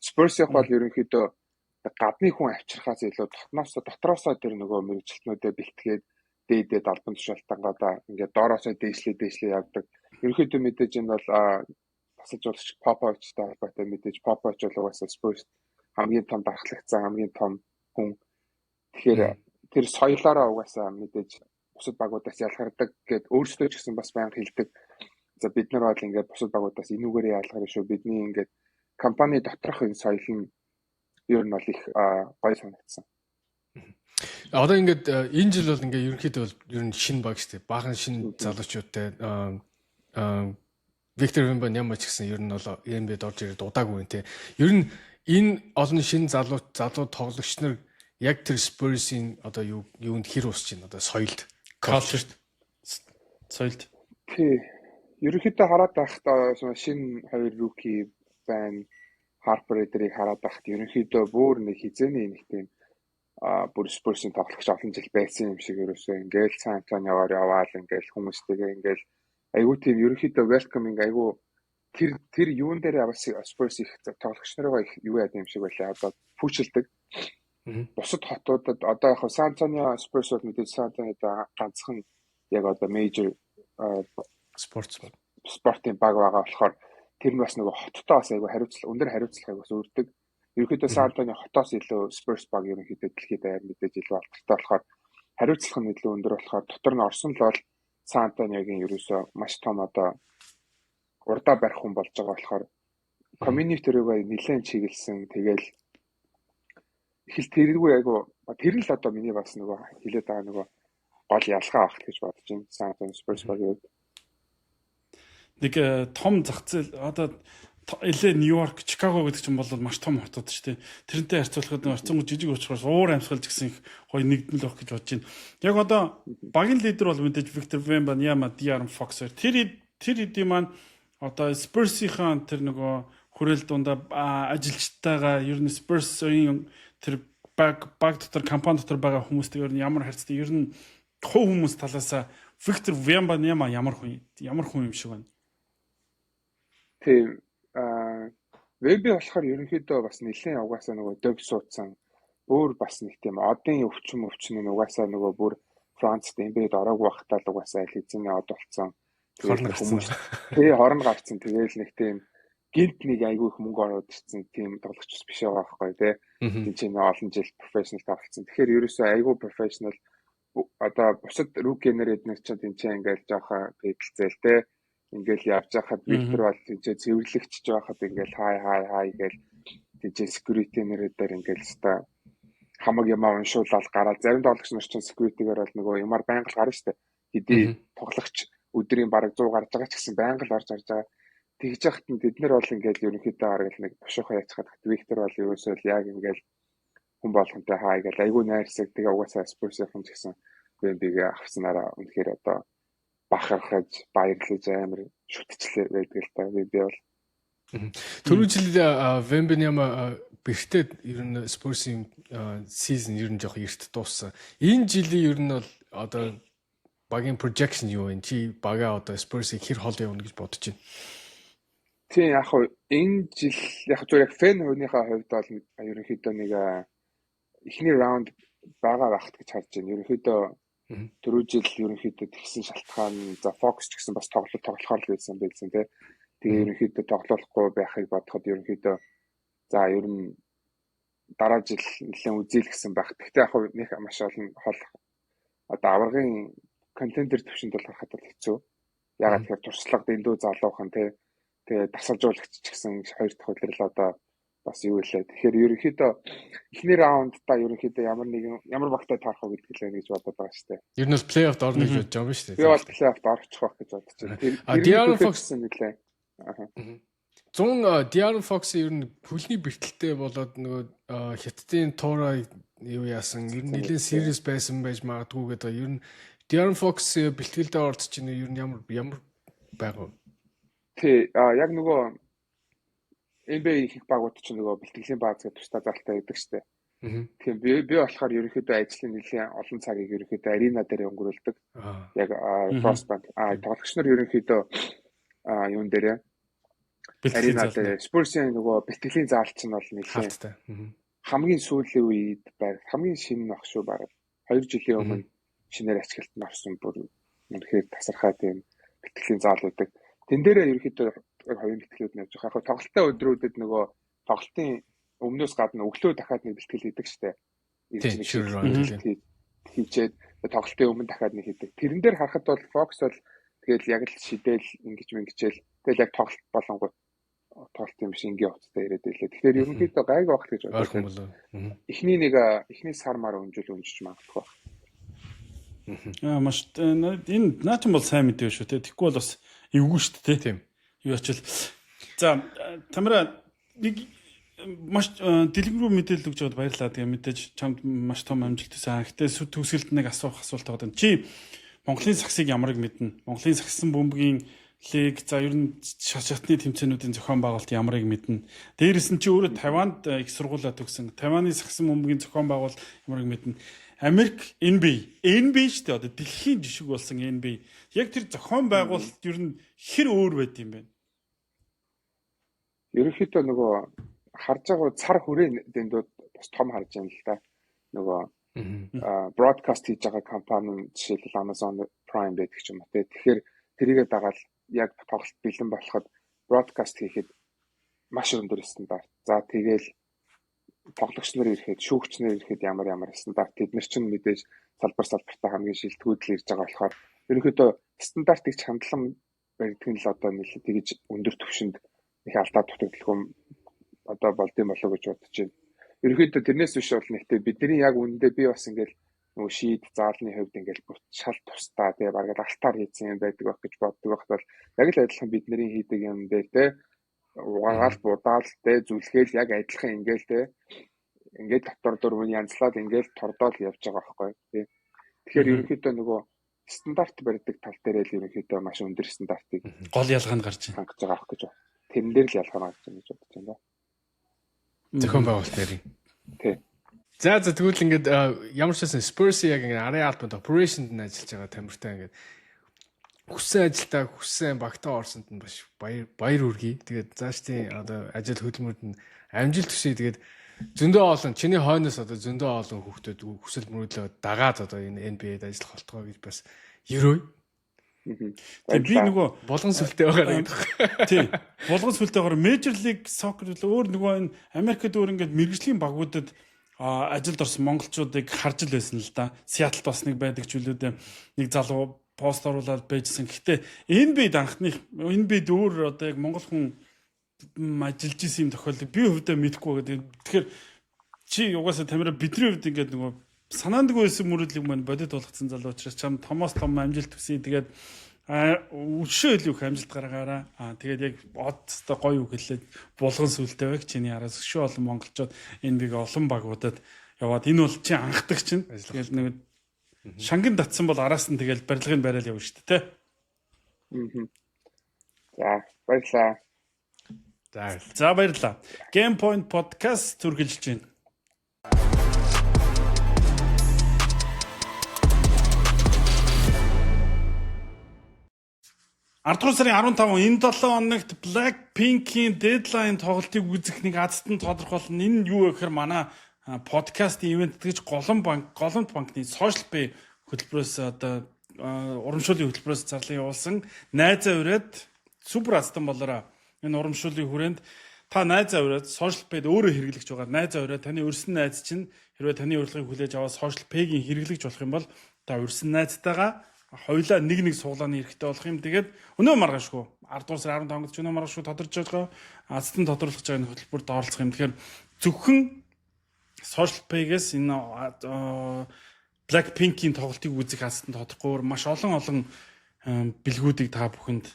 Speaker 4: Spurs-ийн бол ерөнхийдөө гадны хүн авчирхаас илүү дотроосоо тэр нөгөө мэргэжилтнүүдэд бэлтгээд дээдээ албан тушаалтангуудаа ингээд доороосоо дээшлээ явдаг. Ерөнхийдөө мэдээж энэ бол тасалжуулагч Поповичтай холбоотой, мэдээж Попович бол угаасаа Spurs хамгийн том дархлагдсан хамгийн том хүн. Тэгэхээр тэр соёлоороо угаасаа мэдээж бусад багуудаас ялгардаг гэд өөрсдөө ч гэсэн бас байнга хэлдэг. За, бид нар бол ингээд бусад багуудаас энүүгээрээ ялгарна шүү. Бидний ингээд компани доторх энэ соёл нь ер нь бол их гоё санагдсан.
Speaker 3: Одоо ингээд энэ жил бол ингээд ерөнхийдөө бол ер нь шинэ баг шүү дээ. Баахан шинэ залуучуудтай, Виктор Вембаньяма ч гэсэн ер нь бол NBA-д орж ирээд удаагүй юм те. Ер нь энэ олон шинэ залуу тоглогч нар яг тэр Spurs-ийн одоо юу юунд хэр усч байна, одоо соёлд?
Speaker 1: Culture, соёлд.
Speaker 4: Тий. Ерөнхийдөө хараад байхад шинэ хоёр rookie байна. Harper эдрийг хараад байхад ерөнхийдөө бүр нэг хизээний нэг тийм бүр Spurs-ийн тоглогч олон жил байсан юм шиг ерөөсөө ингээл Сан Антониогоор яваал, ингээл хүмүүстэйгээ ингээл айгуу тийм ерөнхийдөө welcoming, айгуу тэр юун дээр бас Spurs их тоглогч нарыгаа их юу яад юм шиг байлаа. Одоо пүүчилдэг. Бусад хотуудад одоо яг Сан Антонио Spurs бол мэдээж Сан Антониод ганцхан яг одоо major
Speaker 3: спорт
Speaker 4: спортын баг байгаа болохоор тэр нь бас нөгөө хоттой бас айгу хариуцлага, өндөр хариуцлагыг бас өрдөг. Ерөнхийдөө Сан Антонио хотоос илүү Spurs баг ерөнхийдөө дэлхийд даяар мэдээж илүү алдартай болохоор, хариуцлага нь илүү өндөр болохоор дотор нь орсон л бол Сан Антониогийн ерөөсөө маш том одоо урдаа барих хүн болж байгаа болохоор community рүүгээ нэлээд чиглэсэн. Тэгэл их л тэргүй айгу тэр нь л одоо миний бас нөгөө хэлээд байгаа нөгөө гол ялгаа байх гэж бодож байна. Сан Антонио Spurs багийн хувьд.
Speaker 1: Нэг том зах зээл, одоо LA, Нью-Йорк, Чикаго гэдэг чинь бол маш том хотод шүү дээ. Тэрнтэй харьцуулахад орцсон жижиг учраас уур амьсгалж гэсэн их гоё нэгдмэл байх гэж бодож байна. Яг одоо багийн лидер бол мэдээж Виктор Вембаньяма, De'Aaron Fox. Тэр хэдийн маань одоо Spurs-ийн тэр нөгөө хүрээл дундаа ажилчтайгаа, ер нь Spurs-ийн тэр баг дотор, компани дотор байгаа хүмүүстэй ер нь ямар харьцтай, ер нь хувь хүмүүс талаасаа Виктор Вембаньяма ямар хүн юм шиг байна?
Speaker 4: Тийм, Вемби болохоор ерөнхийдөө бас нэлээд угаасаа нөгөө дөг суудсан. Өөр бас нэг тийм одын өвчин нь угаасаа нөгөө бүр Францд NBA-д ороогүй байхдаа л угаасаа аль хэзээ од болцсон.
Speaker 3: Хорн хүмүүс
Speaker 4: тий, хорн гарцсан. Тэгээл нэг тийм гинт нэг айгүй их мөнгө ороод ирсэн тийм тоглогч биш байгаа байхгүй тий. Энд чинь олон жил professional тоглолцсон. Тэгэхээр ерөөсөө айгүй professional, одоо бусад rookie нэр эднэр чинь тэнцээ ингээл жоохон пэдэлцээл тий, ингээл явж байхад Виктор бол тэнцээ цэвэрлэгч байхад ингээл хай хай хай гээл тэнцээ security нэрээр ингээл өстой хамаг юмаа уншуулаад гараад, зарим тоглогч нар чинь security-гээр бол нөгөө юмар байнга л гарна штэ. Хэдий тоглогч өдрийн бараг 100 гарч байгаа ч гэсэн байнга л орж харж байгаа. Тэгж яхад нь тэд нар бол ингээл ерөнхийдөө арга л нэг бошоохоо яцхаад, Виктор бол ерөөсөө л яг ингээл хүн болгонтой хай гэл айгүй найрсаг. Тэгээ угаасаа Spurs-ийн ч гэсэн Вембигээ авснараа үнэхээр одоо бахархаж баярлаж амар шүтчлээ байдаг л та Вемби бол.
Speaker 3: Түрүү жил Вембаньяма бэртээ ер нь Spurs-ийн season ер нь жоох эрт дууссан. Энэ жилийн ер нь бол одоо багийн projection юу вэ? Чи бага одоо Spurs-ийг хэр хол явна гэж бодож байна?
Speaker 4: Тийм, яг хуу энэ жил яг зүгээр яг fan хувийнхаа хувьд бол ерөнхийдөө нэг эхний раунд байгаа байхт гэж харж байна. Ерөнхийдөө түрүү жил ерөнхийдөө тэгсэн шалтгаан, за, Fox ч гэсэн бас тоглолт тоглохоор л байсан байсан тий. Тэгээ ерөнхийдөө тоглохгүй байхыг бодоход ерөнхийдөө за ер нь дараа жил нэлээд үзье л гэсэн байх. Гэхдээ яг нэг маш олон хол одоо аваргын contender төвшөнд бол харахад бол хэцүү. Ягаад тэгэхээр туршлага дэндүү залуухан тий. Тэгээ дасгалжуулагч ч гэсэн хоёр дахь улирал одоо бас юу илээ. Тэгэхээр ерөнхийдөө эхний раундда ерөнхийдөө ямар нэгэн ямар багтай таарах вэ гэдэг л байна гэж бодод байгаа шүү дээ.
Speaker 3: Ер нь бол плей-оффд орно гэж бодож байгаа юм шүү дээ.
Speaker 4: Би бол плей-оффд орчих байх гэж бодож байна.
Speaker 3: Тэр De'Aaron Fox нэлээ. Аа. 100 De'Aaron Fox ер нь хөлний бэртэлтэй болоод нөгөө Хятадын туура юу яасан, ер нь нэлээд serious байсан байж магадгүй гэдэг. Ер нь De'Aaron Fox бэлтгэлдээ орж чинь ер нь ямар ямар байгаа вэ?
Speaker 4: Тий, а яг нөгөө NBA их багууд чинь нөгөө бэлтгэлийн бааз гэдэг тусдаа залтай байдаг штэ. Тийм, би болохоор ерөнхийдөө ажлын нэлийн олон цагийг ерөнхийдөө arena дээр өнгөрүүлдэг. Яг Frostbank. А тоглогч нар ерөнхийдөө юун дээрээ Арена дээр Spurs-ийн нөгөө бэлтгэлийн заал чинь бол нэлээд хамгийн сүүлийн үед байр хамгийн шинэ баг шүү бараг 2 жилийн өмнө шинээр ачаалтанд орсон бүр үнэхээр тасархай тийм бэлтгэлийн заал байдаг. Тэн дээрээ ерөнхийдөө хувийн бэлтгэлүүд нь явж байгаа. Яг тоглолтын өдрүүдэд нөгөө тоглолтын өмнөөс гадна өглөө дахиад нэг бэлтгэл хийдэг штэ. Хийчээд тоглолтын өмнө дахиад нэг хийдэг. Тэрэн дээр харахад бол Fox бол тэгэл яг л шидэл ингэж мэнгичээл тэгэл яг тоглолт болонгууд тоглолт юм шиг энгийн хувцастай ирээд байлээ. Тэгэхээр ерөнхийдөө гайг байх гэж бодож байна. Эхний нэг эхний сар мар өнжил өнжиж магадгүй байх.
Speaker 1: Аа маш энэ наа чинь бол сайн мэдээ шүү те. Тэгэхгүй бол бас эвгүй шүү дээ. Тийм. Юу ачил. За Тамира нэг маш дэлгэрэнгүй мэдээлэл өгч байгаад баярлалаа. Тэгээ мэдээж чамд маш том амжилт хүсэн. Гэхдээ төгсгөлд нэг асуух асуулт байгаа даа. Чи Монголын саксыг ямарыг мэднэ? Монголын сагсан бөмбөгийн лиг за ер нь шат шатны тэмцээнүүдийн зохион байгуулалт ямарыг мэднэ. Дээрээс нь чи өөрөө Таванд их сургуулаа төгсөн. Таваны сагсан бөмбөгийн зохион байгуулалт ямарыг мэднэ. Америк NBA, NBA шүү дээ. Одоо дэлхийн жишг болсон NBA. Яг тэр зохион байгуулалт ер нь хэр өөр байд юм бэ?
Speaker 4: Ерөнхийдөө нөгөө харж байгаа цар хүрээ дэндүүд бас том харж байна л да. Нөгөө broadcast хийж байгаа компани нь жишээлбэл Amazon Prime байдаг ч юм уу те. Тэгэхээр тэрийгэ дагаад яг тоглолт бэлэн болоход broadcast хийхэд маш өндөр стандарт. За тэгэл тоглогч нар ирэхэд, шүүгч нар ирэхэд ямар ямар стандарт тэд нар чинь мэдээж салбар салбартаа хамгийн шилдэгүүд л ирж байгаа болохоор ерөнхийдөө стандартыг чандлан барьдаг нь л одоо нэлээд тэгж өндөр түвшинд их алдаа дутагдaltaгүй одоо болдсон болоо гэж бодож байна. Ерөнхийдөө тэрнээс биш бол нэгтээ бидний яг үнэндээ би бас ингээл нөгөө шийд заалны хувьд ингээл бүр шал тусдаа тэгээ бараг л алтаар хийсэн юм байдаг байх гэж боддог байх бол яг л адилхан бидний хийдэг юм дээр те угаагаал будаал те зүлгээл яг адилхан ингээл те ингээд дотор дөрвөн янзлаад ингээл тордоол явж байгаа байхгүй тий. Тэгэхээр ерөнхийдөө нөгөө стандарт барьдаг тал дээр л ерөнхийдөө маш өндөр стандартыг
Speaker 1: гол ялгаа нь гарч байна.
Speaker 4: Хангаж байгаа ах гэж. Тэрэн дээр л ялгаа гарч байна гэж бодож байна да.
Speaker 3: Зохион байгуулалт дээр.
Speaker 4: Тий.
Speaker 3: За за тэгвэл ингээд ямар ч байсан Spurs яг ингээд арын албанд operation-д нь ажиллаж байгаа Тамиртай ингээд хүссэн ажилдаа хүссэн багтаа орсонд нь бас баяр хүргэе. Тэгээд заашдын одоо ажил хөдөлмөрөнд нь амжилт хүсье. Тэгээд зөндөө олон чиний хойноос одоо зөндөө олон хүүхдүүд хүсэл мөрөөдлөө дагаад одоо энэ NBA-д ажиллах болтгоо гэж бас ерөөе.
Speaker 1: Тэгээ би нөгөө
Speaker 3: булган сүлтэй байгаа гэдэг.
Speaker 1: Тий. Булган сүлтэй байгаа Major League Soccer өөр нөгөө энэ Америкт өөр ингээд мэргэжлийн багуудад ажилд орсон монголчуудыг харж л байсан л да. Сиэтлд бас нэг байдаг ч үлээ нэг залуу пост оруулаад байжсэн. Гэхдээ NBA-д анхных NBA-д өөр одоо яг монгол хүн ажиллаж исэн юм тохиолдол би хувьдаа мэдэхгүй байгаа. Тэгэхээр чи угаасаа Тамира бидний хувьд ингээд нөгөө санаандгүй байсан мөрөдлөг маань бодит болгоцсон залуу учраас чам томоос том амжилт хүсье. Тэгээд өшөө илүү их амжилт гаргаараа. Тэгээд яг одтой гоё үг хэлээд булган сүлтэй байг чиний араас өшөө олон монголчууд энэ биг олон багуудад яваад энэ бол чи анхдаг чинь. Тэгэл нэг шангин татсан бол араас нь тэгэл барилгын барайл явна шүү дээ, тэ.
Speaker 4: За баярлалаа.
Speaker 1: За баярлалаа. Game Point Podcast түргэлж байна. Ардгуул сарын 15 энэ 7 хоногт Blackpink-ийн Deadline тоглолтыг үзэх нэг азтан тодорхойлно. Энэ юу вэ гэхээр манай подкастын ивент гэж Голомт банк, Голомт банкны Social Pay хөтөлбөрөөс одоо урамшууллын хөтөлбөрөөс зарлан явуулсан найзаа ураад супер азтан болоорой. Энэ урамшууллын хүрээнд та найзаа ураад Social Pay-д өөрөө хэрэглэгч байгаа. Найзаа ураад таны урьсан найз чинь хэрвээ таны урилгыг хүлээж аваад Social Pay-гийн хэрэглэгч болох юм бол та урьсан найзтайгаа хоёлаа нэг нэг суглааны эрхтэй болох юм. Тэгээд өнөө маргаашгүй 10 дугаар сарын 15-нд ч өнөө маргаашгүй тодорч байгаа. Азтан тодорлох байгаа энэ хөтөлбөрт оролцох юм. Тэгэхээр зөвхөн Social Pay-гээс энэ Blackpink-ийн тоглолтыг үзэх азтан тодорхойгоор маш олон олон бэлгүүдийг та бүхэнд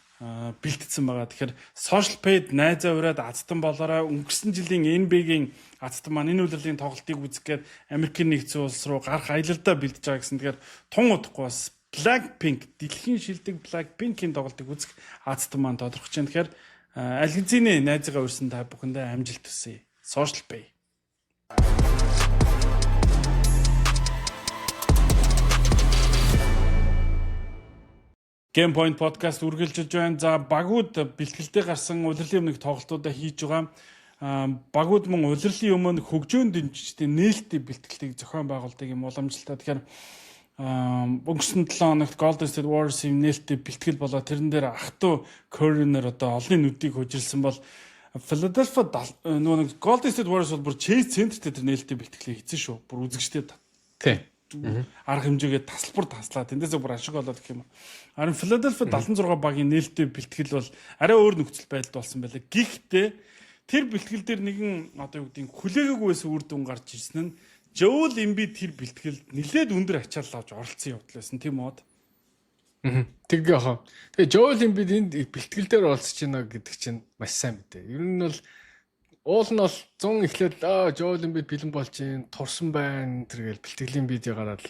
Speaker 1: бэлтгэсэн байгаа. Тэгэхээр Social Pay-д найзаа ураад азтан болоорой. Өнгөрсөн жилийн NBA-гийн азтан маань энэ улирлын тоглолтыг үзэх гээд Америкийн нэгдсэн улс руу гарах аялалдаа бэлдэж байгаа гэсэн. Тэгэхээр тун удахгүй бас Blackpink дэлхийн шилдэг Blackpink-ийн тоглолтыг үзэх азтан маань тодорхож байна. Тэгэхээр аль хэзээний найзыгаа урьсан та бүхэндээ амжилт хүсье. Social Pay. Game Point podcast үргэлжилж байна. За, багууд бэлтгэлдээ гарсан улирлын өмнөх тоглолтуудаа хийж байгаа. Багууд мөн улирлын өмнө хөгжөөн дэмжигчдийн нээлттэй бэлтгэлийг зохион байгуулдаг юм уламжлалтай. Тэгэхээр өнгөрсөн 7 хоногт Golden State Warriors-ийн нээлттэй бэлтгэл болоо тэрэн дээр ах トゥ Curry-нэр одоо олонний нүдийг хөжилсөн бол Philadelphia нөгөө нэг Golden State Warriors бол бүр Chase Center дээр тэр нээлттэй бэлтгэлийг хийсэн шүү. Бүр үзэгчтэй
Speaker 3: Тий.
Speaker 1: Арга хэмжээгээ тасалбар таслаа. Тэндээсээ бүр ашиг болоод гэх юм. Харин Philadelphia 76 багийн нээлттэй бэлтгэл бол арай өөр нөхцөл байдалд болсон байлаа. Гэхдээ тэр бэлтгэл дээр нэгэн одоо юу гэдгийг хүлээгээгүй байсан үр дүн гарч ирсэн нь Joel Embiid тэр бэлтгэлд нэлээд өндөр ачаал авч оролцсон явдал байсан, тийм үү?
Speaker 3: Тэг яхаа. Тэгээ Joel Embiid энд бэлтгэл дээр оролцож байна гэдэг чинь маш сайн мэдээ. Ер нь бол уул нь бол 100 эхлээд Joel Embiid бэлэн болж байна, турсан байна тэргээл бэлтгэлийн видео гараад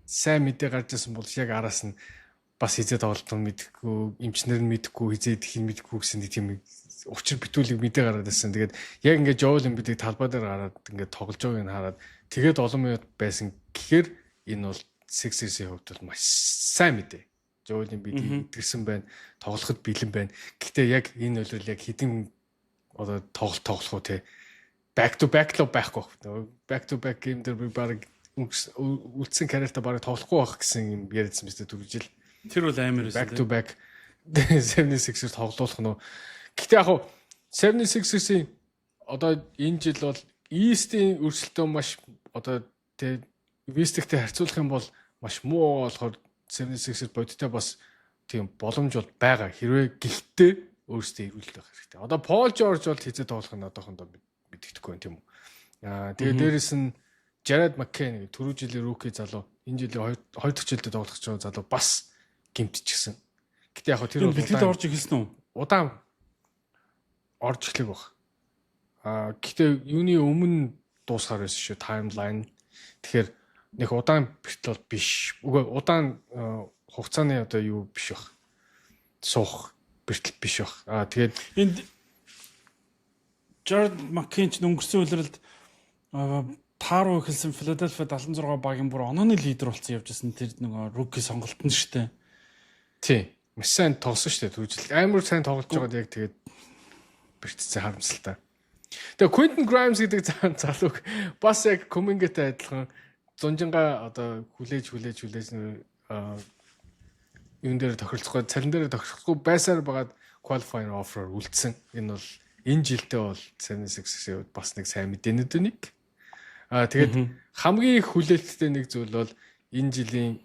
Speaker 3: сайн мэдээ гарч ирсэн бол яг араас нь бас хизээ тоглолт нь мэдэхгүй, эмчнэр нь мэдэхгүй, хизээ идэх нь мэдэхгүй гэсэн нэг тийм учир битүүлэг мэдээ гараад ирсэн. Тэгээд яг ингээд Joel Embiid-ийг талбай дээр гараад ингээд тоглож байгааг нь хараад тэгээд олон минут байсан гэхээр энэ бол Sixers-ийн хувьд бол маш сайн мэдээ. Joel Embiid идэрсэн байна, тоглоход бэлэн байна. Гэхдээ яг энэ улирал яг хэдэн одоо тоглолт тоглох уу, те, back to back л байхгүй байх. Back to back game дээр би баг үлдсэн карьертаа баг тоглохгүй байх гэсэн юм яриадсан биз дээ түрүү жил.
Speaker 1: Тэр бол амар байсан.
Speaker 3: Back to back 76ers тоглуулах нь. Гэхдээ яг хуу 76ers-ийн одоо энэ жил бол East-ийн өрсөлдөөн маш одоо тэ West-тэй харьцуулах юм бол маш муу болохоор 76ers бодиттой бас тийм боломж бол байгаа. Хэрвээ гэхдээ өөрсдөө эрүүлэх байх хэрэгтэй. Одоо Пол Жорж бол хизээ тоглох нь одоохондоо мэддэхгүй байна, тийм үү. Тэгээ дээрэс нь Jared McCain гэх түрүү жилийн rookie залуу, энэ жилийн хоёр дахь жилдээ тоглох гэж байгаа залуу бас гэмтчихсэн. Гэтэ яг хөө тэр
Speaker 1: бол бэлтгэлд орж эхэлсэн үү?
Speaker 3: Удаан орж эхлэх баг. Гэтэ юуны өмнө дуусгаар байсан шүү timeline. Тэгэхээр нэг удаан бэлтэл бол биш. Үгүй, удаан хугацааны одоо юу биш баг. Суух бэлтэл биш баг. Тэгээд
Speaker 1: энд Jared McCain ч өнгөрсөн улиралд тааруу эхэлсэн Philadelphia 76 багийн бүр онооны лидер болсон явж байсан, тэр нөгөө rookie сонголт нь шүү дээ.
Speaker 3: Тий. Маш сайн тоглосон шүү дээ түрүү жил. Амар сайн тоглож байгаад яг тэгээд бэртцээ, харамсалтай. Тэгээ Quentin Grimes гэдэг залууг бас яг Kuminga-тай адилхан зунжингаа одоо хүлээж хүлээж хүлээж юун дээр тохиролцохгүй, цалин дээр тохиролцохгүй байсаар байгаад qualifying offer үлдсэн. Энэ бол энэ жилдээ бол 76-ийн хувьд бас нэг сайн мэдээнүүд нэг. Тэгээд хамгийн их хүлээлттэй нэг зүйл бол энэ жилийн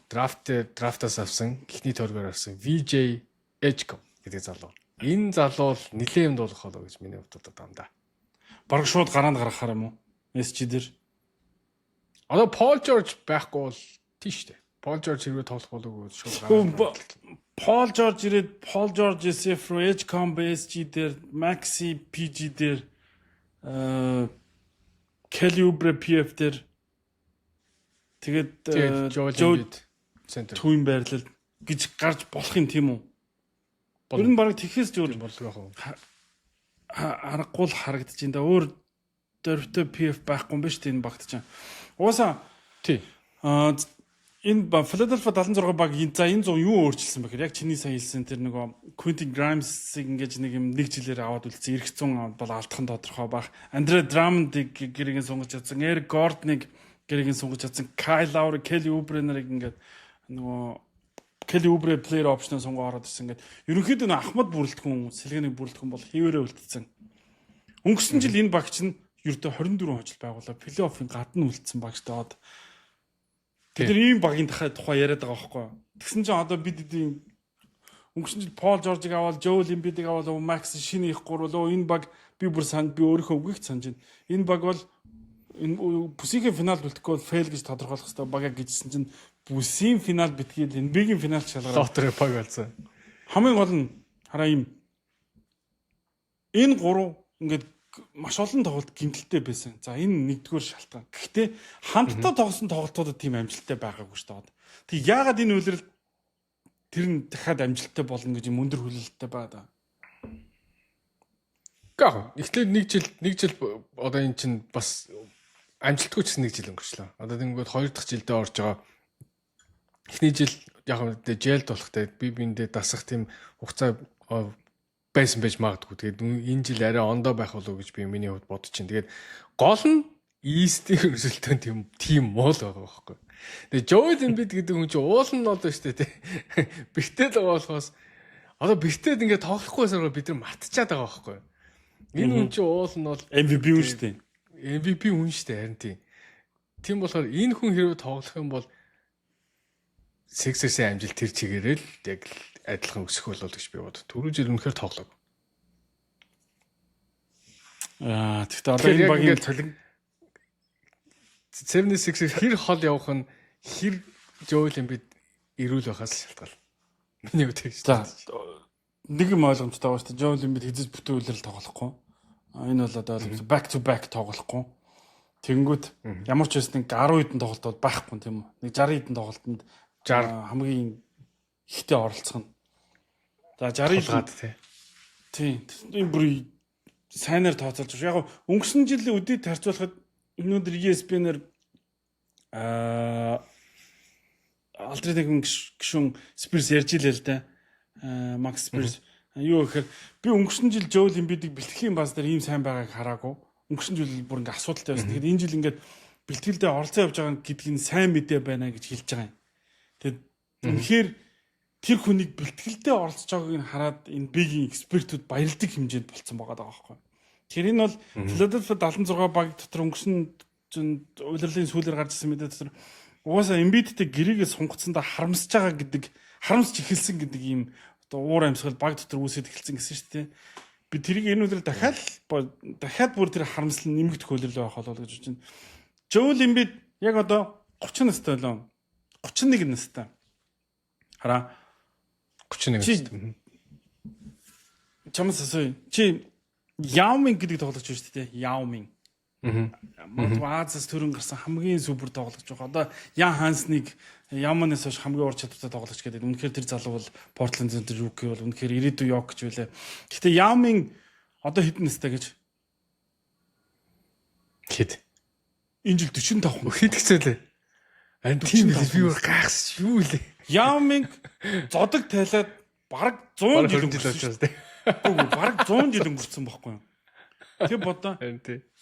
Speaker 3: драфтаас авсан, эхний тойргоор авсан VJ Edgecombe гэдэг залуу. Энэ залуу бол нэлээд юм дуулах болоо гэж миний хувьд одоо дандаа.
Speaker 1: Бараг шууд гараанд гаргахаар юм уу? SG дээр.
Speaker 3: Одоо Пол Жорж байхгүй бол тийш үү. Пол Жорж хэрвээ тоглох болоогүй шууд гараанд.
Speaker 1: Пол Жорж ирээд, Пол Жорж SF руу, Edgecombe SG дээр, Maxey PG дээр, Kelly Oubre PF дээр, тэгээд
Speaker 3: Joel Embiid center
Speaker 1: twin байрлал гэж гарч болох юм, тийм үү? Ер нь бараг тэгэхээс зүгээр
Speaker 3: болдог яг уу.
Speaker 1: Аргагүй л харагдаж байна да. Өөр дөрвтэй PF байхгүй юм ба шүү дээ энэ багт чинь. Угаасаа
Speaker 3: тий.
Speaker 1: Энэ Philadelphia 76 баг за энэ зун юу өөрчилсөн бэ гэхээр яг чиний сая хэлсэн тэр нөгөө Quentin Grimes-ыг ингэж нэг юм нэг жилээр аваад үлдсэн, эрх зун бол алдах нь тодорхой байх. Andre Drummond-ыг гэрээгийн сунгаж чадсан, Eric Gordon-ыг гэрээгийн сунгаж чадсан, Kyle Lowry, Kelly Oubre нарыг ингээд нөгөө Kelly Oubre player option сонгоо ороод ирсэн ингээд ерөнхийдөө нөө ахмад бүрэлдэхүүн, сэлгээний бүрэлдэхүүн бол хэвээрээ үлдсэн. Өнгөрсөн жил энэ багч нь ердөө 24 хожил байгуулаад плей-оффын гадна үлдсэн багчтай од. Бид нар ийм багийн тухай яриад байгаа байхгүй юу? Тэгсэн чинь одоо бид эдийн өнгөрсөн жил Пол Жоржиг аваад, Joel Embiid-ийг аваад, Max шинэ их гурвал энэ баг би бүр сан би өөрийнхөө үгийг санаж байна. Энэ баг бол энэ бүсийнхээ финалд үлдэхгүй бол fail гэж тодорхойлох хэрэгтэй багаа гэжсэн чинь бүсийн финал битгийл NBA-гийн финал шалгараад
Speaker 3: Лотери баг болсон.
Speaker 1: Хамгийн гол нь хараа ийм энэ гурав ингээд маш олон тоглолт гимтэлтэй байсан. За, энэ нэгдүгээр шалтгаан. Гэхдээ хамтдаа тоглосон тоглолтуудад тийм амжилттай байгаагүй шүү дээ. Тэг яагаад энэ улирал тэр нь дахиад амжилттай болно гэж юм өндөр хүлээлттэй байгаа даа.
Speaker 3: Гэх. Эхлээд нэг жил одоо энэ чинь бас амжилтгүй ч нэг жил өнгөрчлөө. Одоо тэнгүүд хоёр дахь жилдээ орж байгаа. Эхний жил Яг нь жээлд болохтой би биэндээ дасах тийм хугацаа байсан байж магадгүй. Тэгээд энэ жил арай ондоо байх болов уу гэж би миний хувьд бодож чинь. Тэгээд гол нь East-ийн өрсөлдөөн тийм тийм муу л байгаа байхгүй. Тэгээд Joel Embiid гэдэг хүн чинь уул нь одоо шүү дээ тий. Бэртэл байгаа болохоос одоо бэртэл ингээд тоглохгүйсээр бид нар мартчихад байгаа байхгүй. Энэ хүн чинь уул нь бол
Speaker 1: MVP хүн шүү дээ.
Speaker 3: MVP хүн шүү дээ харин тийм. Тийм болохоор энэ хүн хэрвээ тоглох юм бол Sixers-ийн амжилт тэр чигээрээ л яг л адилхан өсөх болов гэж би бод. Түрүү жил үнэхээр тоглоог.
Speaker 1: Тэгтээ одоо энэ багийн
Speaker 3: цалин 76-ers хэр хол явах нь хэр Joel Embiid эрүүл байхаас шалтгаална. Миний хувьд тэгж.
Speaker 1: За, нэг юм ойлгомжтой байгаа шүү дээ. Joel Embiid хэзээ ч бүтэн улирал тоглохгүй. Энэ бол одоо ойлгомжтой. Back to back тоглохгүй. Тэгэнгүүт ямар ч байсан нэг 10 хэдэн тоглолт бол байхгүй, тийм үү? Нэг 60 хэдэн тоглолтод
Speaker 3: 60
Speaker 1: хамгийн ихтэй оролцох нь. За, 60
Speaker 3: тулгаад тий.
Speaker 1: Тийм. Энэ бүр сайнаар тооцоолж. Яг өнгөрсөн жилийн үдид харьцуулахад өнөөдөр ESPN-ээр алдрын нэгэн гишүүн Спирс ярьж илээ л да. Макс Спирс юу гэхээр би өнгөрсөн жил Joel Embiid-ийг бэлтгэлийн бааз дээр ийм сайн байгааг хараагүй. Өнгөрсөн жил бүр ингээ асуудалтай байсан. Тэгэхээр энэ жил ингээд бэлтгэлдээ оролцоо явж байгаа гэдгийг нь сайн мэдээ байна гэж хэлж байгаа юм. Тэгээд үнэхээр тэр хүнийг бэлтгэлдээ оролцож байгааг нь хараад энэ NBA-гийн экспертүүд баярлдаг хэмжээнд болцсон байгаа даа байхгүй. Тэгэхээр энэ бол Philadelphia 76 баг дотор өнгөрсөн улирлын сүүлээр гарч ирсэн мэдээ дотор угаасаа Embiid-тэй гэрээгээ сунгацсандаа харамсаж байгаа гэдэг, харамсч эхэлсэн гэдэг ийм одоо уур амьсгал баг дотор үүсээд эхэлсэн гэсэн шүү дээ. Би тэрийг энэ өдөр дахиад бүр тэр харамсал нэмэгдэх улирал байх болов гэж бодож байна. Joel Embiid яг одоо 30 настай болоо. 31 настай. Хараа.
Speaker 3: 31 настай.
Speaker 1: Чамаас асууя. Чи Яо Мин гэдэг тоглогч байна шүү дээ. Яо Мин. Магадгүй Азиас төрөн гарсан хамгийн супер тоглогч байх. Одоо Ян Хансныг Яманаас хойш хамгийн ур чадвартай тоглогч гэдэг. Үнэхээр тэр залуу бол Portland Center rookie бол үнэхээр ирээдүйн Йокич байлаа. Гэхдээ Яо Мин одоо хэдэн настай гэж?
Speaker 3: Хэд?
Speaker 1: Энэ жил 45.
Speaker 3: Хэд гэсэлээ? Харин тийм билээ. Би бүр гайхсан юу лээ.
Speaker 1: Яо Мин зодог тайлаад бараг 100 жил өнгөрсөн. Үгүй, бараг 100 жил өнгөрсөн байхгүй юу? Тэр бодоо.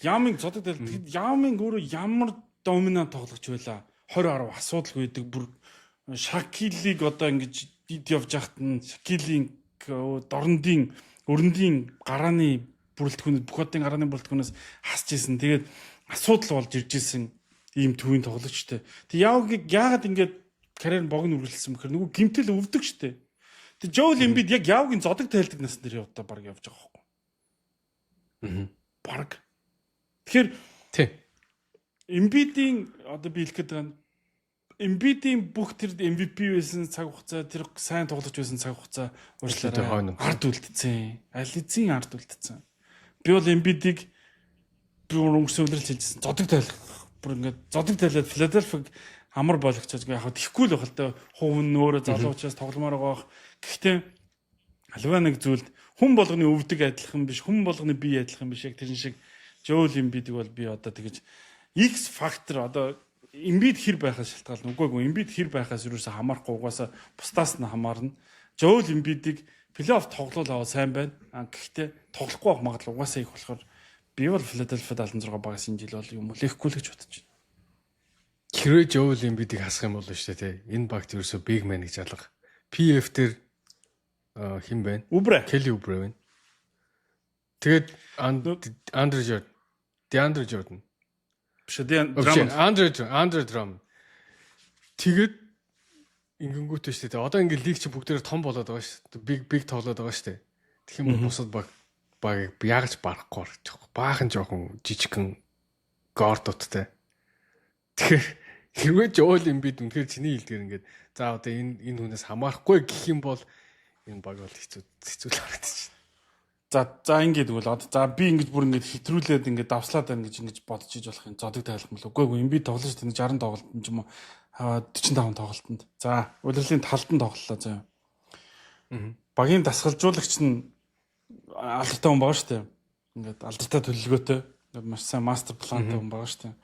Speaker 1: Яо Мин зодог тайлаад. Тэгэхэд Яо Мин өөрөө ямар доминант тоглогч байлаа. 20 10 асуудалгүй байдаг. Бүр Шакилийг одоо ингэж дид явж яхад нь Шакилийн дорндын өрөндийн гарааны бүрэлдэхүүнээс, бүх одын гарааны бүрэлдэхүүнээс хасж исэн. Тэгээд асуудал болж ирж исэн ийм төвийн тоглогчтой. Тэг Яогийг яагаад ингэж карьер нь богино үргэлжилсэн бэхээр нөгөө гимтэл өвдөг штэ. Тэг Joel Embiid яг Яогийн зодог тайлдаг насн дээр одоо баг явж байгаа байхгүй. Баг. Тэгэхээр
Speaker 3: тий.
Speaker 1: Embiid-ийн одоо би хэлэх гээд байгаа нь Embiid-ийн бүх тэр MVP байсан цаг хугацаа, тэр сайн тоглогч байсан цаг хугацаа уучлаарай ард үлдсэн. Аль эзэн ард үлдсэн. Би бол Embiid-ийг би өнгөрсөн өдрөл хэлжсэн. Зодог тайлах бүр ингээд зодог тайлаад Филадельфиг амар болгочихож яг тэхгүй л байх л да. Хувь нь өөрөө залуу учраас тогломоор байгаа бах. Гэхдээ альва нэг зүйлд хүн болгоны өвдөг адилхан биш, хүн болгоны бие адилхан биш. Яг тэрэн шиг Joel Embiid-ийг бол би одоо тэгэж X factor одоо Embiid хэр байхаас шалтгаална. Үгүй ээ, Embiid хэр байхаас юусаа хамаарахгүй, угаасаа бусдаас нь хамаарна. Joel Embiid-ийг плей-офф тоглол аваа сайн байна. Гэхдээ тоглохгүй байх магадлал угаасаа их болохоор би бол Philadelphia 76 багаас энэ жил бол юм үлээхгүй л гэж бодож байна.
Speaker 3: Хэрвээ Joel Embiid-ийг хасах юм бол шүү дээ, тий. Энэ багт ерөөсөө big man гэж алга. PF дээр хэн байна?
Speaker 1: Үбрэ.
Speaker 3: Kelly Oubre байна. Тэгээд Andre Jordan, DeAndre Jordan.
Speaker 1: Биш ээ,
Speaker 3: Andre Andre Drummond. Тэгээд ингэнгүүтээ шүү дээ. Одоо ингээ лиг чинь бүгдээрээ том болоод байгаа шүү дээ. Big big тоглоод байгаа шүү дээ. Тэгэх юм бол бусад баг багийг яагч барахгүй гарч байгаа. Баахан жоохон жижигхэн guard уудтай. Тэгэхээр хэрвээ Joel Embiid үнэхээр чиний хэлдгээр ингээд за одоо энэ хүнээс хамаарахгүй гэх юм бол энэ баг бол хэцүү хэцүү л харагдчих.
Speaker 1: За, ингээд үгүй л одоо за би ингэж бүр ингэж хэтрүүлээд ингээд давслаад байна гэж ингэж бодож иж болох юм зодог тайлах юм л үгүй ээ. Embiid тоглож шүү дээ 60 тоглолтод ч юм уу 45 тоглолтод. За, улирлын талд нь тоглолоо заяа. Багийн дасгалжуулагч нь алдартай хүн байгаа шүү дээ. Ингээд алдартай төлөвлөгөөтэй, ингээд маш сайн master plan тай хүн байгаа шүү дээ.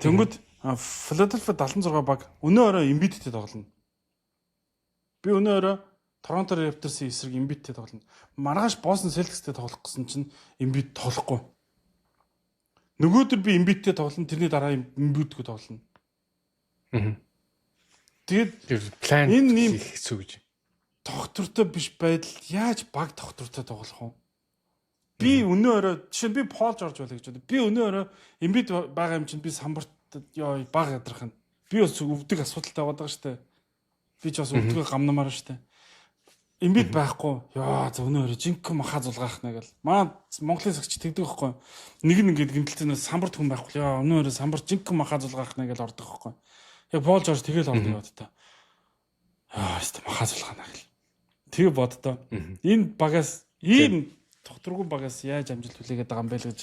Speaker 1: Тэнгүүд Philadelphia 76 баг өнөө орой Embiid-тэй тоглоно. Би өнөө өрөө Торонто Raptors-ийн эсрэг Embiid-тэй тоглоно. Маргааш Boston Celtics-тэй тоглох гэсэн чинь Embiid тоглохгүй. Нөгөөдөр би Embiid-тэй тоглоно, тэрний дараа Embiid-гүй тоглоно. Тэгээд
Speaker 3: Тэр план
Speaker 1: Энэ нэм-
Speaker 3: хийх хэцүү гэж.
Speaker 1: тогтвортой биш байдал яаж баг тогтвортой тоглох вэ? Би өнөө өрөө жишээ нь би Пол Жорж байлаа гэж бодъё. Би өнөө өрөө Embiid байгаа юм чинь би самбарт ёо баг ядрах нь. Би бас өвдөг асуудалтай байгаа шүү дээ. Би ч бас өвдгөө гамнамаар шүү дээ. Embiid байхгүй. Яа за өнөө өрөө жинхэнэ маха зулгаах нэ гэл. Маа Монголын сагч тэгдэг байхгүй. Нэг нь ингээд гэмтэлтэнээс самбарт хүн байхгүй. Яа өнөө өрөө самбарт жинхэнэ маха зулгаах нэ гэл ордог байхгүй. Яг Пол Жорж тэгэл ордог яваад та. Яа өстө маха зулгаана гэл. Тэгээ боддоо. Энэ багаас ийм тогтворгүй багаас яаж амжилт хүлээгээд байгаа юм бэ л гэж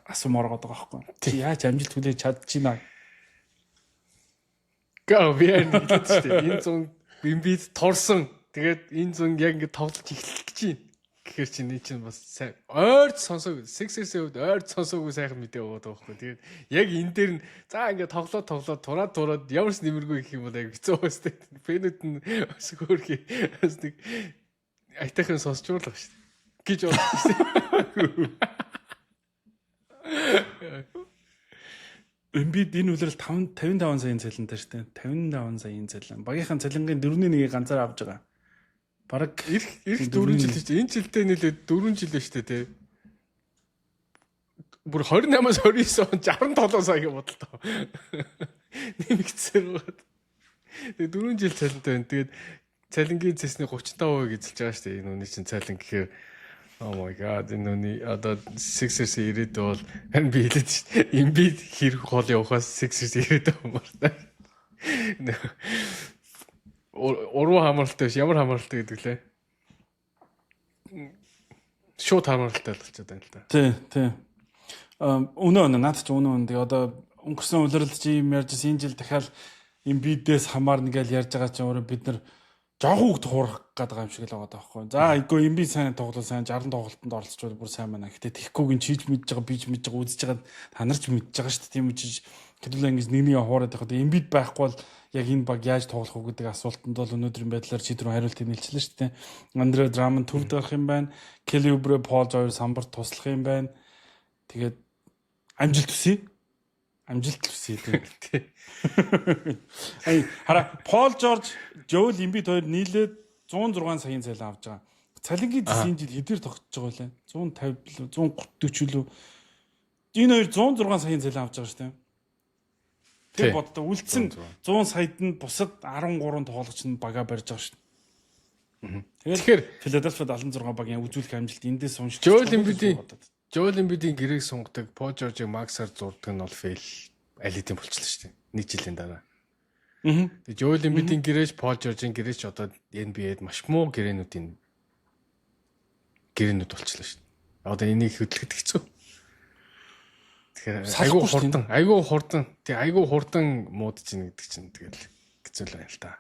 Speaker 1: асуумаар байгаа байхгүй. Чи яаж амжилт хүлээж чадчихна?
Speaker 3: Га би яг хэлээд шүү дээ. Энэ зун Embiid турсан. Тэгээд энэ зун яг ингэ тоглож эхлэх гэж байна. Гэхэр чинь энэ чинь бас сайн ойрт сонсоогүй. Sixers-ийн хувьд ойрт сонсоогүй сайхан мэдээ өгөөд байгаа байхгүй. Тэгээд яг энэ дээр нь за ингэ тоглоод тоглоод тураад тураад ямар ч нэмэргүй гэх юм бол яг хэцүү байна шүү дээ. Фэнүүд нь бас хөөрхий бас нэг айтайхан сонсчуурлаа шүү дээ. Гэж бодсон шүү дээ.
Speaker 1: Embiid энэ үлрэл 5 55 саяын цалинтай шүү дээ. 55 саяын цалин. Багийнхан цалингийн 4-ний 1-ийг ганцаар авч байгаа. Бараг
Speaker 3: Ирэх 4 жил шүү дээ. Энэ жилдээ нэлээд 4 жил шүү дээ тий. Бүр 28-аас 29 он 67 сая гэж бодлоо. Нэмэгдсээр байгаа. Тэгээ 4 жил цалинтай байна. Тэгээд цалингийн цэсний 35% эзэлж байгаа шүү дээ. Энэ үний чинь цалин гэхээр Oh my god, энэ үний одоо Sixers ирээд бол харин би хэлээд шүү дээ. Embiid хэрэг хол явахаас Sixers ирээд байгаа юм байна. Уруу хамааралтай биш, ямар хамааралтай гэдэг лээ. Шууд хамааралтай л болчиход байна л да.
Speaker 1: Тий, тий. Өнөө өнөө наад чи өнөө өнөө. Тэгээ одоо өнгөрсөн улиралд чи юм ярьж байсан, энэ жил дахиад Embiid-ээс хамаарна гэж ярьж байгаа чинь өөрөө бид нар жоохон хүүхд хуурах гээд байгаа юм шиг л байгаа байхгүй. За эгүй Embiid сайн тоглол сайн 60 тоглолтод оролцож бүр сайн байна. Гэтэ тэгхгүйг нь чийж мэдж байгаа, бийж мэдж байгаа, үзэж байгаа та нар ч мэдж байгаа шүү дээ. Тийм учраас хэдүүлээ ингэж нэг нэг хуураад байхад Embiid байхгүй бол яг энэ баг яаж тоглох уу гэдэг асуултанд бол өнөөдрийн байдлаар чи түрүү хариултыг нэлчлээ шүү дээ. Андре Драмон төвд гарах юм байна. Келли Убре, Пол Жорж самбарт туслах юм байна. Тэгээд амжилт хүсье. Амжилт хүсье тийм. Ай хараа Пол Жорж, Жоэл Эмбид хоёр нийлээд 106 саяын цалин авч байгаа. Цалингийн зэсийн жил хэдээр тогтож байгаа вэ? 150 лүү, 130 лүү. Энэ хоёр 106 саяын цалин авч байгаа шүү дээ. Тэр боддоо үлдсэн 100 саяд нь бусад 13 тоглогч нь бага барьж байгаа шүү дээ.
Speaker 3: Тэгэхээр
Speaker 1: Филадельфия 76 багийн үзүүлэх амжилт эндээс уншиж
Speaker 3: Жоэл Эмбидийн гэрээг сунгадаг, Пол Жоржийг Максаар зурдаг нь бол fail аль хэдийн болчихлоо шүү дээ. Нэг жилийн дараа. Тэгээ Жоэл Эмбидийн гэрээч, Пол Жоржийн гэрээч одоо NBA-д маш муу гэрээнүүдийн гэрээнүүд болчихлоо шүү дээ. Одоо энийг хөдлөхөд хэцүү. Тэгэхээр айгүй хурдан, айгүй хурдан, тий айгүй хурдан муудаж ийн гэдэг чинь тэгэл хэцүү л байна л да.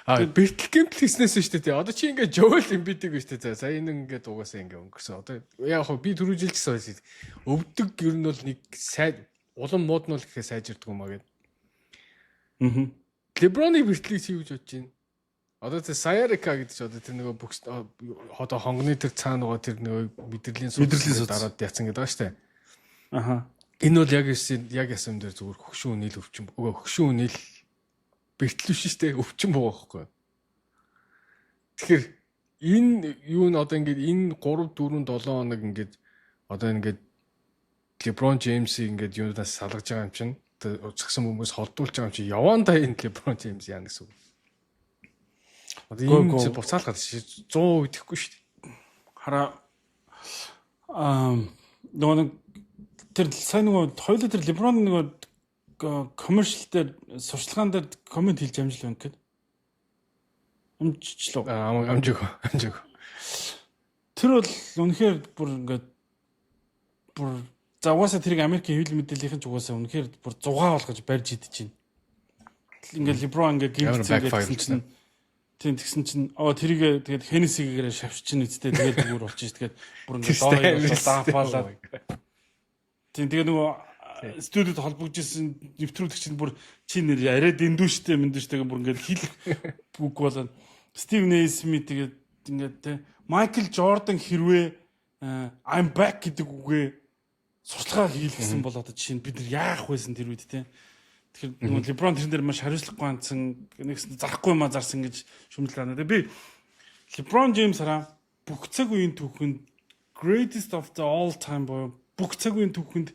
Speaker 3: А бэртэл гэмтэл хийснээс шүү дээ. Одоо чи ингээ Жоэл Эмбидийг шүү дээ. За энэ ингээд угаасаа ингээ өнгөрсөн. Одоо яг хөө би түрүү жил ч гэсэн байсан. Өвдөг ер нь бол нэг сайн улам мууднуул гэхээ сайжирдаг юм а гэд. Леброны бэртлийг чи юу гэж бодож байна? Одоо тэр Саярика гэдэг чи одоо тэр нөгөө бүкс одоо хонгоны тэр цаана нөгөө тэр нөгөө мэдрэлийн
Speaker 1: Мэдрэлийн
Speaker 3: суд
Speaker 1: судас.
Speaker 3: дараад яцсан гэдэг байгаа шүү дээ.
Speaker 1: Аха.
Speaker 3: Энэ бол яг яасан яг яасан юм дээр зүгээр хөгшин үнэл өвчин. Үгүй хөгшин үнэл бэртэл биш шүү дээ. Өвчин буу байхгүй. Тэгэхээр энэ юу н одоо ингээд энэ 3 4 7 хоног ингээд одоо ингээд LeBron James-ийг ингээд юунаас салгаж байгаа юм чинь згсэн хүмүүс холдуулж байгаа юм чинь явандаа энэ LeBron James яана гэсэн үг. Одоо
Speaker 1: Гөө,
Speaker 3: энэ
Speaker 1: гөө.
Speaker 3: чинь буцаалгаад 100% идэхгүй шүү дээ.
Speaker 1: Хараа аа нөгөө нэг тэр сайн нөгөө хоёулаа тэр LeBron нөгөө commercial дээр сурчлагаан дээр коммент хэлж амжил байна гэхэд. Амжичлаа.
Speaker 3: Амжиг амжиг.
Speaker 1: Тэр бол үнэхээр бүр ингээд бүр за угаасаа тэрийг Америкийн хэвлэл мэдээллийнхэн ч угаасаа үнэхээр бүр зугаа болгож барьж идэж байна. Ингээд LeBron ингээд
Speaker 3: Ямар
Speaker 1: гимцэн
Speaker 3: backfire
Speaker 1: гэсэн чинь Тийм, тэгсэн чинь тэрийг тэгээд Хеннесигээр шавччин үсттэй, тэгээд зүгээр болчих ш. Тэгээд бүр ингээд доор даапаалаа. Тийм, тэгээд нөгөө студид холбогдож исэн нэвтрүүлэгч чинь бүр чи нэр арай дэндүүштэй мэндүүштэй бүр ингээд хэлэх үг болоо. Стив Нейсмит тэгээд ингээд те Майкл Жордан хэрвээ "I'm back" гэдэг үгээ сурталчилгаа хийлгэсэн бол одоо жишээ нь бид нар яах байсан тэр үед те. Тэгэхээр нөгөө Леброн тэрэн дээр маш хариуцлагагүй хандсан, нэгсэн зарахгүй юмаа зарсан гэж шүмжлээ байна. Тэгээ би Леброн Джеймс хараа бүх цаг үеийн түүхэнд greatest of the all time буюу бүх цаг үеийн түүхэнд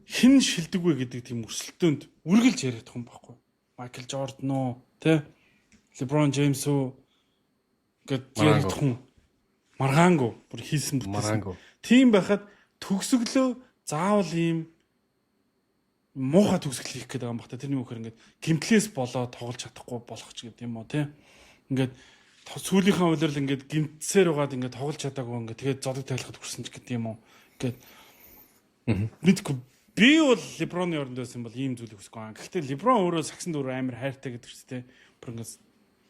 Speaker 1: хэн шилдэг вэ гэдэг тийм өрсөлдөөнд үргэлж яриад хүн байхгүй. Майкл Жордан уу, тэ, Леброн Джеймс уу гэд яриад хүн маргаангүй бүр хийсэн бүтээсэн. Тийм байхад төгсөглөө заавал ийм муухай төгсгөл хийх гээд байгаа юм бах та. Тэрний үхээр ингээд гэмтлээс болоо тоглож чадахгүй болох ч гэдэг юм уу те. Ингээд сүүлийнхээ улирал ингээд гэмтсээр байгаад ингээд тоглож чадаагүй, ингээд тэгээд зодог тайлахад хүрсэн ч гэдэг юм уу. Ингээд мэдгүй, би бол Леброны оронд байсан бол ийм зүйлийг хүсэхгүй. Гэхдээ Леброн өөрөө сагсан дөрөв амар хайртай гэдэг чинь те. Бүр ингээд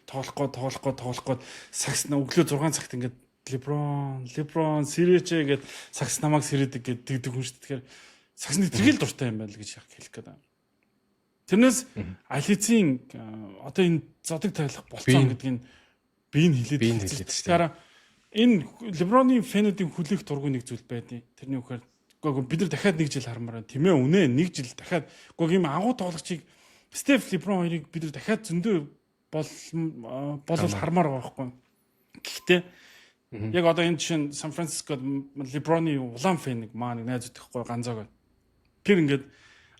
Speaker 1: тоглох гоо, тоглох гоо, тоглох гоо сагс өглөө 6 цагт ингээд "Леброн, Леброн сэрээч" гэд сагс намайг сэрээдэг гэд тэгдэг хүн шүү дээ. Тэгэхээр сагсны тэргэл дуртай юм байна л гэж хэлэх гээд байна. Тэрнээс алицийн одоо энэ зодог тайлах болцсон гэдгийг би нь хэлээд
Speaker 3: би нь хэлээд
Speaker 1: шүү дээ. Энэ Леброны fan үүдийн хүлээх дургүй нэг зүйл байдیں۔ Тэрний үхээр үгүй, бид нар дахиад нэг жил хармаар байна. Тийм ээ, үнэ, нэг жил дахиад үгүй ийм агуу тоглогчийг Стеф, Леброн хоёрыг бид нар дахиад зөндөө бол болол хармаар байгаа байхгүй. Гэхдээ яг одоо энэ жишээ нь Сан Францискод Леброны улаан fan нэг маа нэг найз өгөхгүй ганцааг. Тэр ингээд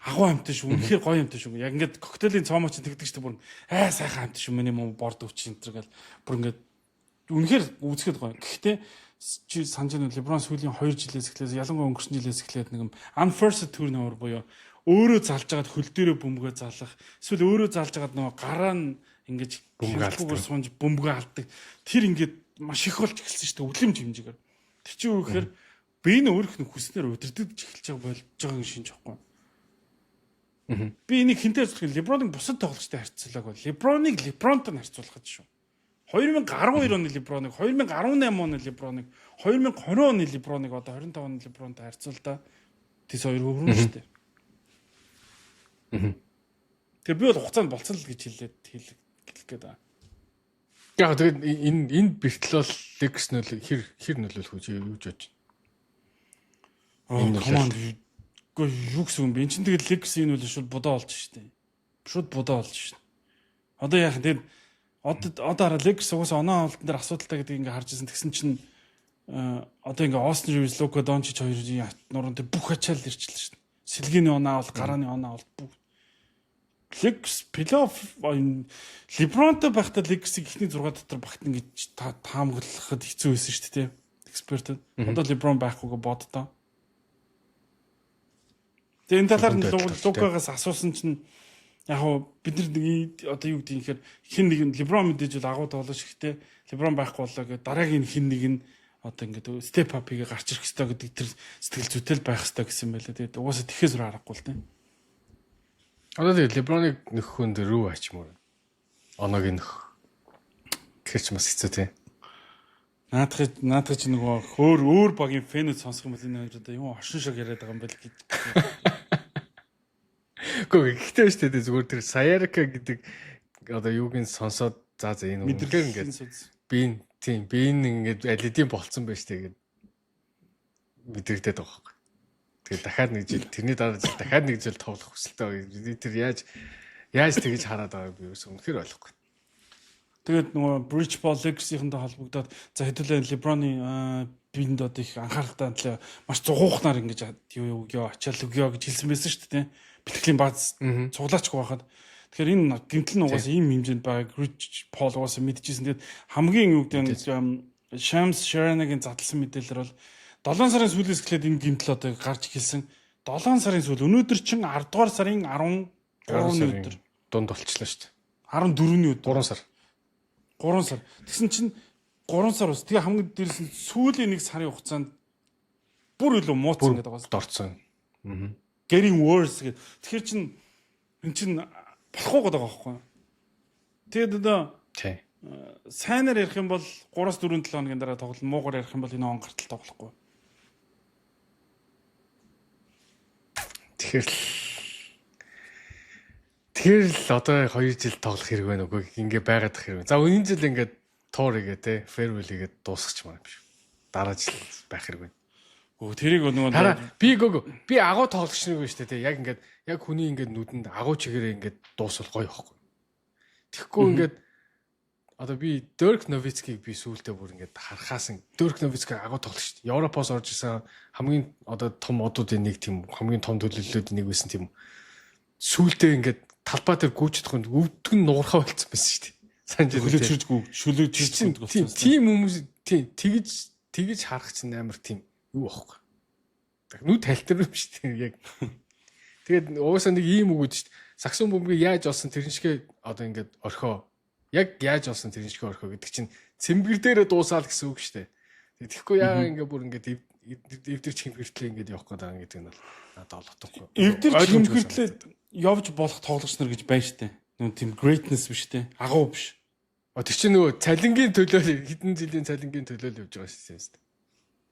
Speaker 1: агуу амтан шүү. Үнэхээр гоё амтан шүү. Яг ингээд коктейлийн цоомоо чинь тэгдэг шүү дээ. Бүр аа сайхан амтан шүү. Миний муу борд өвчин энэ гэл бүр ингээд үнэхээр үзэхэд гоё. Гэхдээ чи санаж байна, Леброн сүүлийн 2 жилээс эхлээс, ялангуяа өнгөрсөн жилээс эхлээд нэг юм unforced turnover буюу өөрөө залж агаад хөл дээрээ бөмбөгөө залах, эсвэл өөрөө залж агаад нөгөө гараа нь ингэж
Speaker 3: бөмбөг алддаг,
Speaker 1: сунж бөмбөгөө алддаг. Тэр ингээд маш их болж эхэлсэн шүү дээ, үлэмж хэмжээгээр. Тэр чинь юу гэхээр би энэ өөрөх нь хүснээр удирдах эхэлж байгаа болж байгаа юм шинж байхгүй. Би энийг хэнтэй харьцуулах, Леброныг бусад тоглогчтой харьцуулаагүй. Леброныг Лебронтой харьцуулах гэж шүү. 2012 оны Леброныг, 2018 оны Леброныг, 2020 оны Леброныг одоо 25 оны Лебронтой харьцуулдаа. Тэс хоёр хөрөн шүү дээ. Тэр би бол хугацаанд болцсон л гэж хэлээд хэлэх гээд байгаа.
Speaker 3: Яг тэгээд энэ бэртэл бол Lakers нөл хэр хэр нөлөөлөх үү, чи юу гэж бодож
Speaker 1: байна? Энэ команд үгүй юу гэсэн юм бэ? Энд чинь тэгээд Lakers энэ үл шууд будаа болж штэ. Шууд будаа болж штэ. Одоо яах юм, тэгээд одоо хараа, Lakers угаасаа оноо авалтан дээр асуудалтай гэдгийг ингээ харж ирсэн. Тэгсэн чинь одоо ингээ Остин Ривз, Лука Дончич хоёрын нуруунд дээр бүх ачаал ирчихлээ штэ. Сэлгээний оноо авалт, гарааны оноо авалт бүх Lakers плей-офф Лебронтой байхдаа Lakers-ийг эхний 6 дотор багтна гэж таамаглахад хэцүү байсан шүү дээ. Эксперт. Одоо Леброн байхгүйгээ боддоо. Тэгээ энэ талаар нь Лукагаас асуусан чинь яг хуу бид нар нэг одоо юу гэдэг юм гэхээр хин нэг нь Леброн мэдээж бол агуу тоглож, ихтэй Леброн байхгүй боллоо гэдэг дараагийн хин нэг нь одоо ингээд step up хийгээ гарч ирэх ёстой гэдэг тэр сэтгэл зүйтэл байх ёстой гэсэн байлаа. Тэгээд угаасаа тэхээс өөр аргагүй л дээ.
Speaker 3: Одоо тэгээд Леброныг нөхөх хүн дээр рүү ачмаар. Оноог нөх. Тэгэхээр ч бас хэцүү тий.
Speaker 1: Наадах чи нөгөө өөр өөр багийн fan үүд сонсох юм бол энэ хоёр одоо юм оршин шиг яриад байгаа юм байл гэж.
Speaker 3: Гэхдээ гэхдээ шүү дээ, зүгээр тэр Sayarka гэдэг одоо юуг нь сонсоод за за энэ үнэхээр ингээд би тийм би энэ ингээд аль хэдийн болцсон байж тээ гэд мэдрэгдээд байгаа байхгүй. Тэгээд дахиад нэг жил, тэрний дараа жил дахиад нэг жил тоглох хүсэлтэй байгаа. Би тэр яаж яаж тэгж хараад байгааг би юусэн үнэхээр ойлгохгүй.
Speaker 1: Тэгээд нөгөө Rich Paul Lakers-ийнхэнтэй холбогдоод за хэдүүлээ LeBron-ы биэнд одоо их анхааралтай төлөө маш зугуухнаар ингэж юу юу ачаал өгөө гэж хэлсэн байсан шүү дээ. Бэлтгэлийн бааз цуглаачгүй байхад. Тэгэхээр энэ гэмтэл нь угаасаа ийм хэмжээнд байгааг Rich Paul угаасаа мэдчихсэн. Тэгээд хамгийн юу гэдэг нь Shams Charania-гийн задлсан мэдээлэлээр бол 7 сарын сүүлээс эхлээд энэ гэмтэл одоо гарч эхэлсэн. 7 сарын сүүл, өнөөдөр чинь 10 дугаар сарын 13-ны өдөр
Speaker 3: дунд болчлоо шүү дээ.
Speaker 1: 14-ний өдөр.
Speaker 3: 3 сар.
Speaker 1: 3 сар. Тэгсэн чинь 3 сар ус. Тэгээ хамгийн дээрс нь сүүлийн нэг сарын хугацаанд бүр илүү мууцсан гэдэг байгаа.
Speaker 3: Дорцсон.
Speaker 1: Аа. Getting worse гэдэг. Тэгэхээр чин эн чин болохгүй гэдэг байгаа байхгүй. Тэгээд одоо
Speaker 3: Тий.
Speaker 1: Сайнаар ярих юм бол 3-4 7 хоногийн дараа тоглоно. Муугаар ярих юм бол энэ он гартал тоглохгүй.
Speaker 3: Тэгэхээр л одоо 2 жил тоглох хэрэг байна үгүй ингээ байгаад тах хэрэг. За энэ жил ингээд тур хийгээ те farewell хийгээд дуусгач маа биш. Дараа жил байх хэрэг байна.
Speaker 1: Гөө тэрийг нөгөө
Speaker 3: Хараа би гөө би агуу тоглогч нэг шүү дээ те. Яг ингээд яг хүний ингээд нүдэнд агуу чигээрээ ингээд дуусвал гоё байхгүй. Тэгэхгүй ингээд одоо би Дөрк Новицкийг би сүүлдээ бүр ингээд харахаас Дөрк Новицки агуу тоглогч. Европоос орж исэн хамгийн одоо том одуудын нэг тийм хамгийн том төлөөллүүдийн нэг байсан тийм. Сүүлдээ ингээд талбай дээр гүйж чадах нь өвдг нь нуурхаа болцсон байсан шүү дээ. Санаж байна.
Speaker 1: Хөлөөчрж гүү шүлөөж
Speaker 3: гүйдэг болсон. Тийм хүмүүс тийм тэгэж харах чинь амар тийм юу аахгүй. Нүд талтар юм шүү дээ яг. Тэгээд угаасаа нэг ийм үг үү шүү дээ. Саксон бөмбөгийг яаж олсон тэрэн шигэ одоо ингээд орхио. Яг яаж олсон тэрэн шигэ орхио гэдэг чинь цэмбэр дээрээ дуусаал гэсэн үг шүү дээ. Тэгэхгүй яа ингээд бүр ингээд эвдэрч хэмхэртлээ ингээд явах гээд байгаа гэдэг нь бол надад олгохгүй.
Speaker 1: Эвдэрч хэмхэртлээ явж болох тоглогч нар гэж байна шүү дээ. Нүн тийм greatness биш те. Агуу биш.
Speaker 3: А тэр чинь нөгөө цалингийн төлөө хэдэн жилийн цалингийн төлөө л явж байгаа шүү дээ.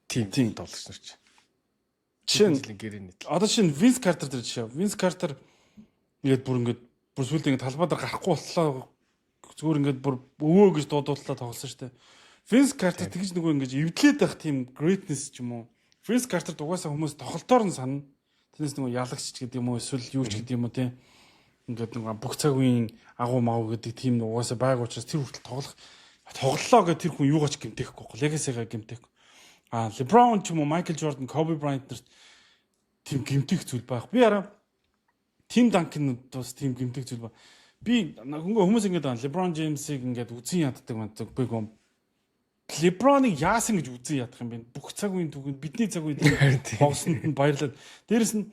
Speaker 3: Тийм тоглогч нар чинь.
Speaker 1: Жишээ нь одоо жишээ нь Винс Картер дээр жишээ. Винс Картер ингээд бүр ингээд бүр сүүлд ингээд талбай дээр гарахгүй боллоо зүгээр ингээд бүр өвөө гэж дуудууллаа тоглосон шүү дээ. Винс Картер тэгж нөгөө ингээд эвдлээд байх тийм greatness ч юм уу. Винс Картер угаасаа хүмүүс тоглолтоор нь санана. Тэрнээс нөгөө ялагч ч гэдэг юм уу эсвэл юу ч гэдэг юм уу те. Ингээд нөгөө бүх цаг үеийн агуу магуу гэдэг тийм угаасаа байг учраас тэр хүртэл тоглолоо гэх тэр хүн юугаач гэмтэхгүй байхгүй. Легасигаа гэмтэхгүй. А LeBron ч юм уу Michael Jordan, Kobe Bryant нарт тийм гэмтэх зүйл байх. Би араа Тим Данкан бас тийм гэмтэх зүйл ба. Би хүмүүс ингээд байна. LeBron James-ийг ингээд үзэн яддаг мэндэг. Би гоо LeBron-ыг яасан гэж үзэн ядах юм бэ? Бүх цаг үеийн түүхэнд бидний цаг үед тоглосонд нь баярлаад. Дээрэс нь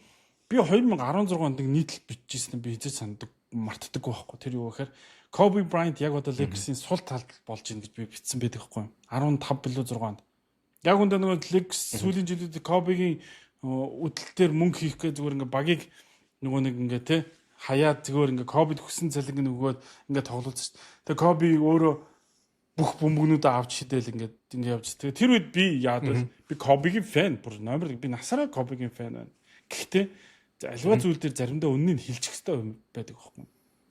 Speaker 1: би 2016 онд нэг нийтлэл бичижсэн би хэзээ санадаг мартдаггүй байхгүй. Тэр юу гэхээр Kobe Bryant яг одоо Lakers-ийн сул талд болж ийн гэж би бичсэн байдаг байхгүй. 15 билүү 6 онд. Яг үндэ нөгөө Lakers сүүлийн жилүүдэд Kobe-гийн үдэл дээр мөнгө хийх гэж зүгээр ингээ багийг нөгөө нэг ингээ те хаяад зүгээр ингээ Kobe-д хүссэн цалинг нь өгөөд ингээ тоглуулсан шүү дээ. Тэгээ Kobe өөрөө бүх бөмбөгнүүдээ авч шидэл ингээд ингээ явж. Тэгээ тэр үед би яад вэ? Би Kobe-гийн фэн бүр номер би насаараа Kobe-гийн фэн байна. Гэхдээ альва зүйл дээр заримдаа үннийг хилчих хэрэгтэй байдаг байхгүй.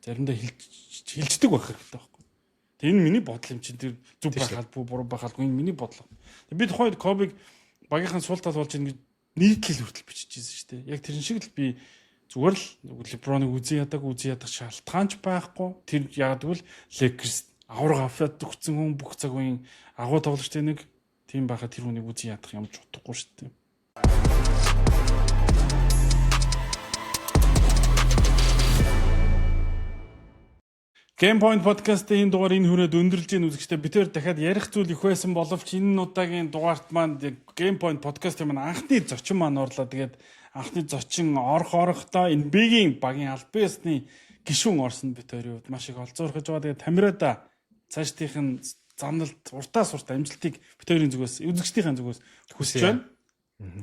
Speaker 1: Заримдаа хилчдэг байх хэрэгтэй байхгүй. Тэгээ энэ миний бодол юм чинь тэр зүг байх албагүй буруу байх албагүй энэ миний бодол. Тэгээ би тухайд Kobe-г багийнхан сул тал болж ингэж нийтлэл хүртэл биччихсэн шүү дээ. Яг тэрэн шиг л би зүгээр л LeBron-ыг үзэн ядах шалтгаан ч байхгүй. Тэр яг гэвэл Lakers авраг аваад өгсөн хүн бүх цаг үеийн агуу тоглогчтой нэг тийм байхад тэр хүнийг үзэн ядах юм ч утгагүй шүү дээ. Game Point podcast-ийн энэ дугаар энэ хүрээд өндөрлж гин үзэгчдээ бид тэр дахиад ярих зүйл их байсан боловч энэ удаагийн дугаарт маань Game Point podcast-ийн маань анхны зочин маань орлоо. Тэгээд анхны зочин орох орохдоо NBA-гийн багийн албан ёсны гишүүн орсон бид хоёрын хувьд маш их олзуурхаж байгаа. Тэгээд Тамирада цаашдынх нь замналд уртаас урт амжилтыг бид хоёрын зүгээс үзэгчдийн зүгээс хүсэж байна.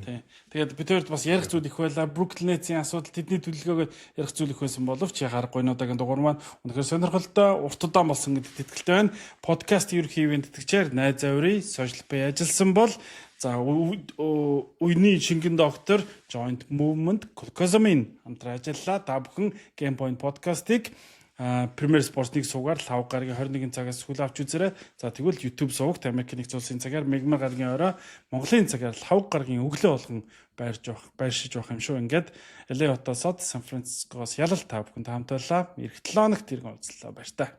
Speaker 1: Тий. Тэгээд бид хоёрт бас ярих зүйл их байлаа. Brooklyn Nets-ийн асуудал тэдний төлөвлөгөөгөө ярих зүйл их байсан боловч яхаарахгүй энэ удаагийн дугаар маань үнэхээр сонирхолтой урт удаан болсон гэдэгт итгэлтэй байна. Подкаст ерөнхий ивент тэтгэгчээр найз заврын social pay ажилласан бол за үений шингэн доктор Joint Movement Glucosamine хамтран ажиллалаа. Та бүхэн Game Point podcast-ыг Premier Sports-ыг суугаар лав гарагийн 21 цагаас хүлээн авч үзээрэй. За тэгвэл YouTube сувагт Америк нэгдсэн улсын цагаар мегмар гарагийн орой Монголын цагаар лав гарагийн өглөө болгон байршиж явах юм шүү. Ингээд LA хотоос Сан Францискоос ялал та бүхэн хамт байлаа. Ирэх 7 хоногт иргэн уулзлаа. Баяр таа.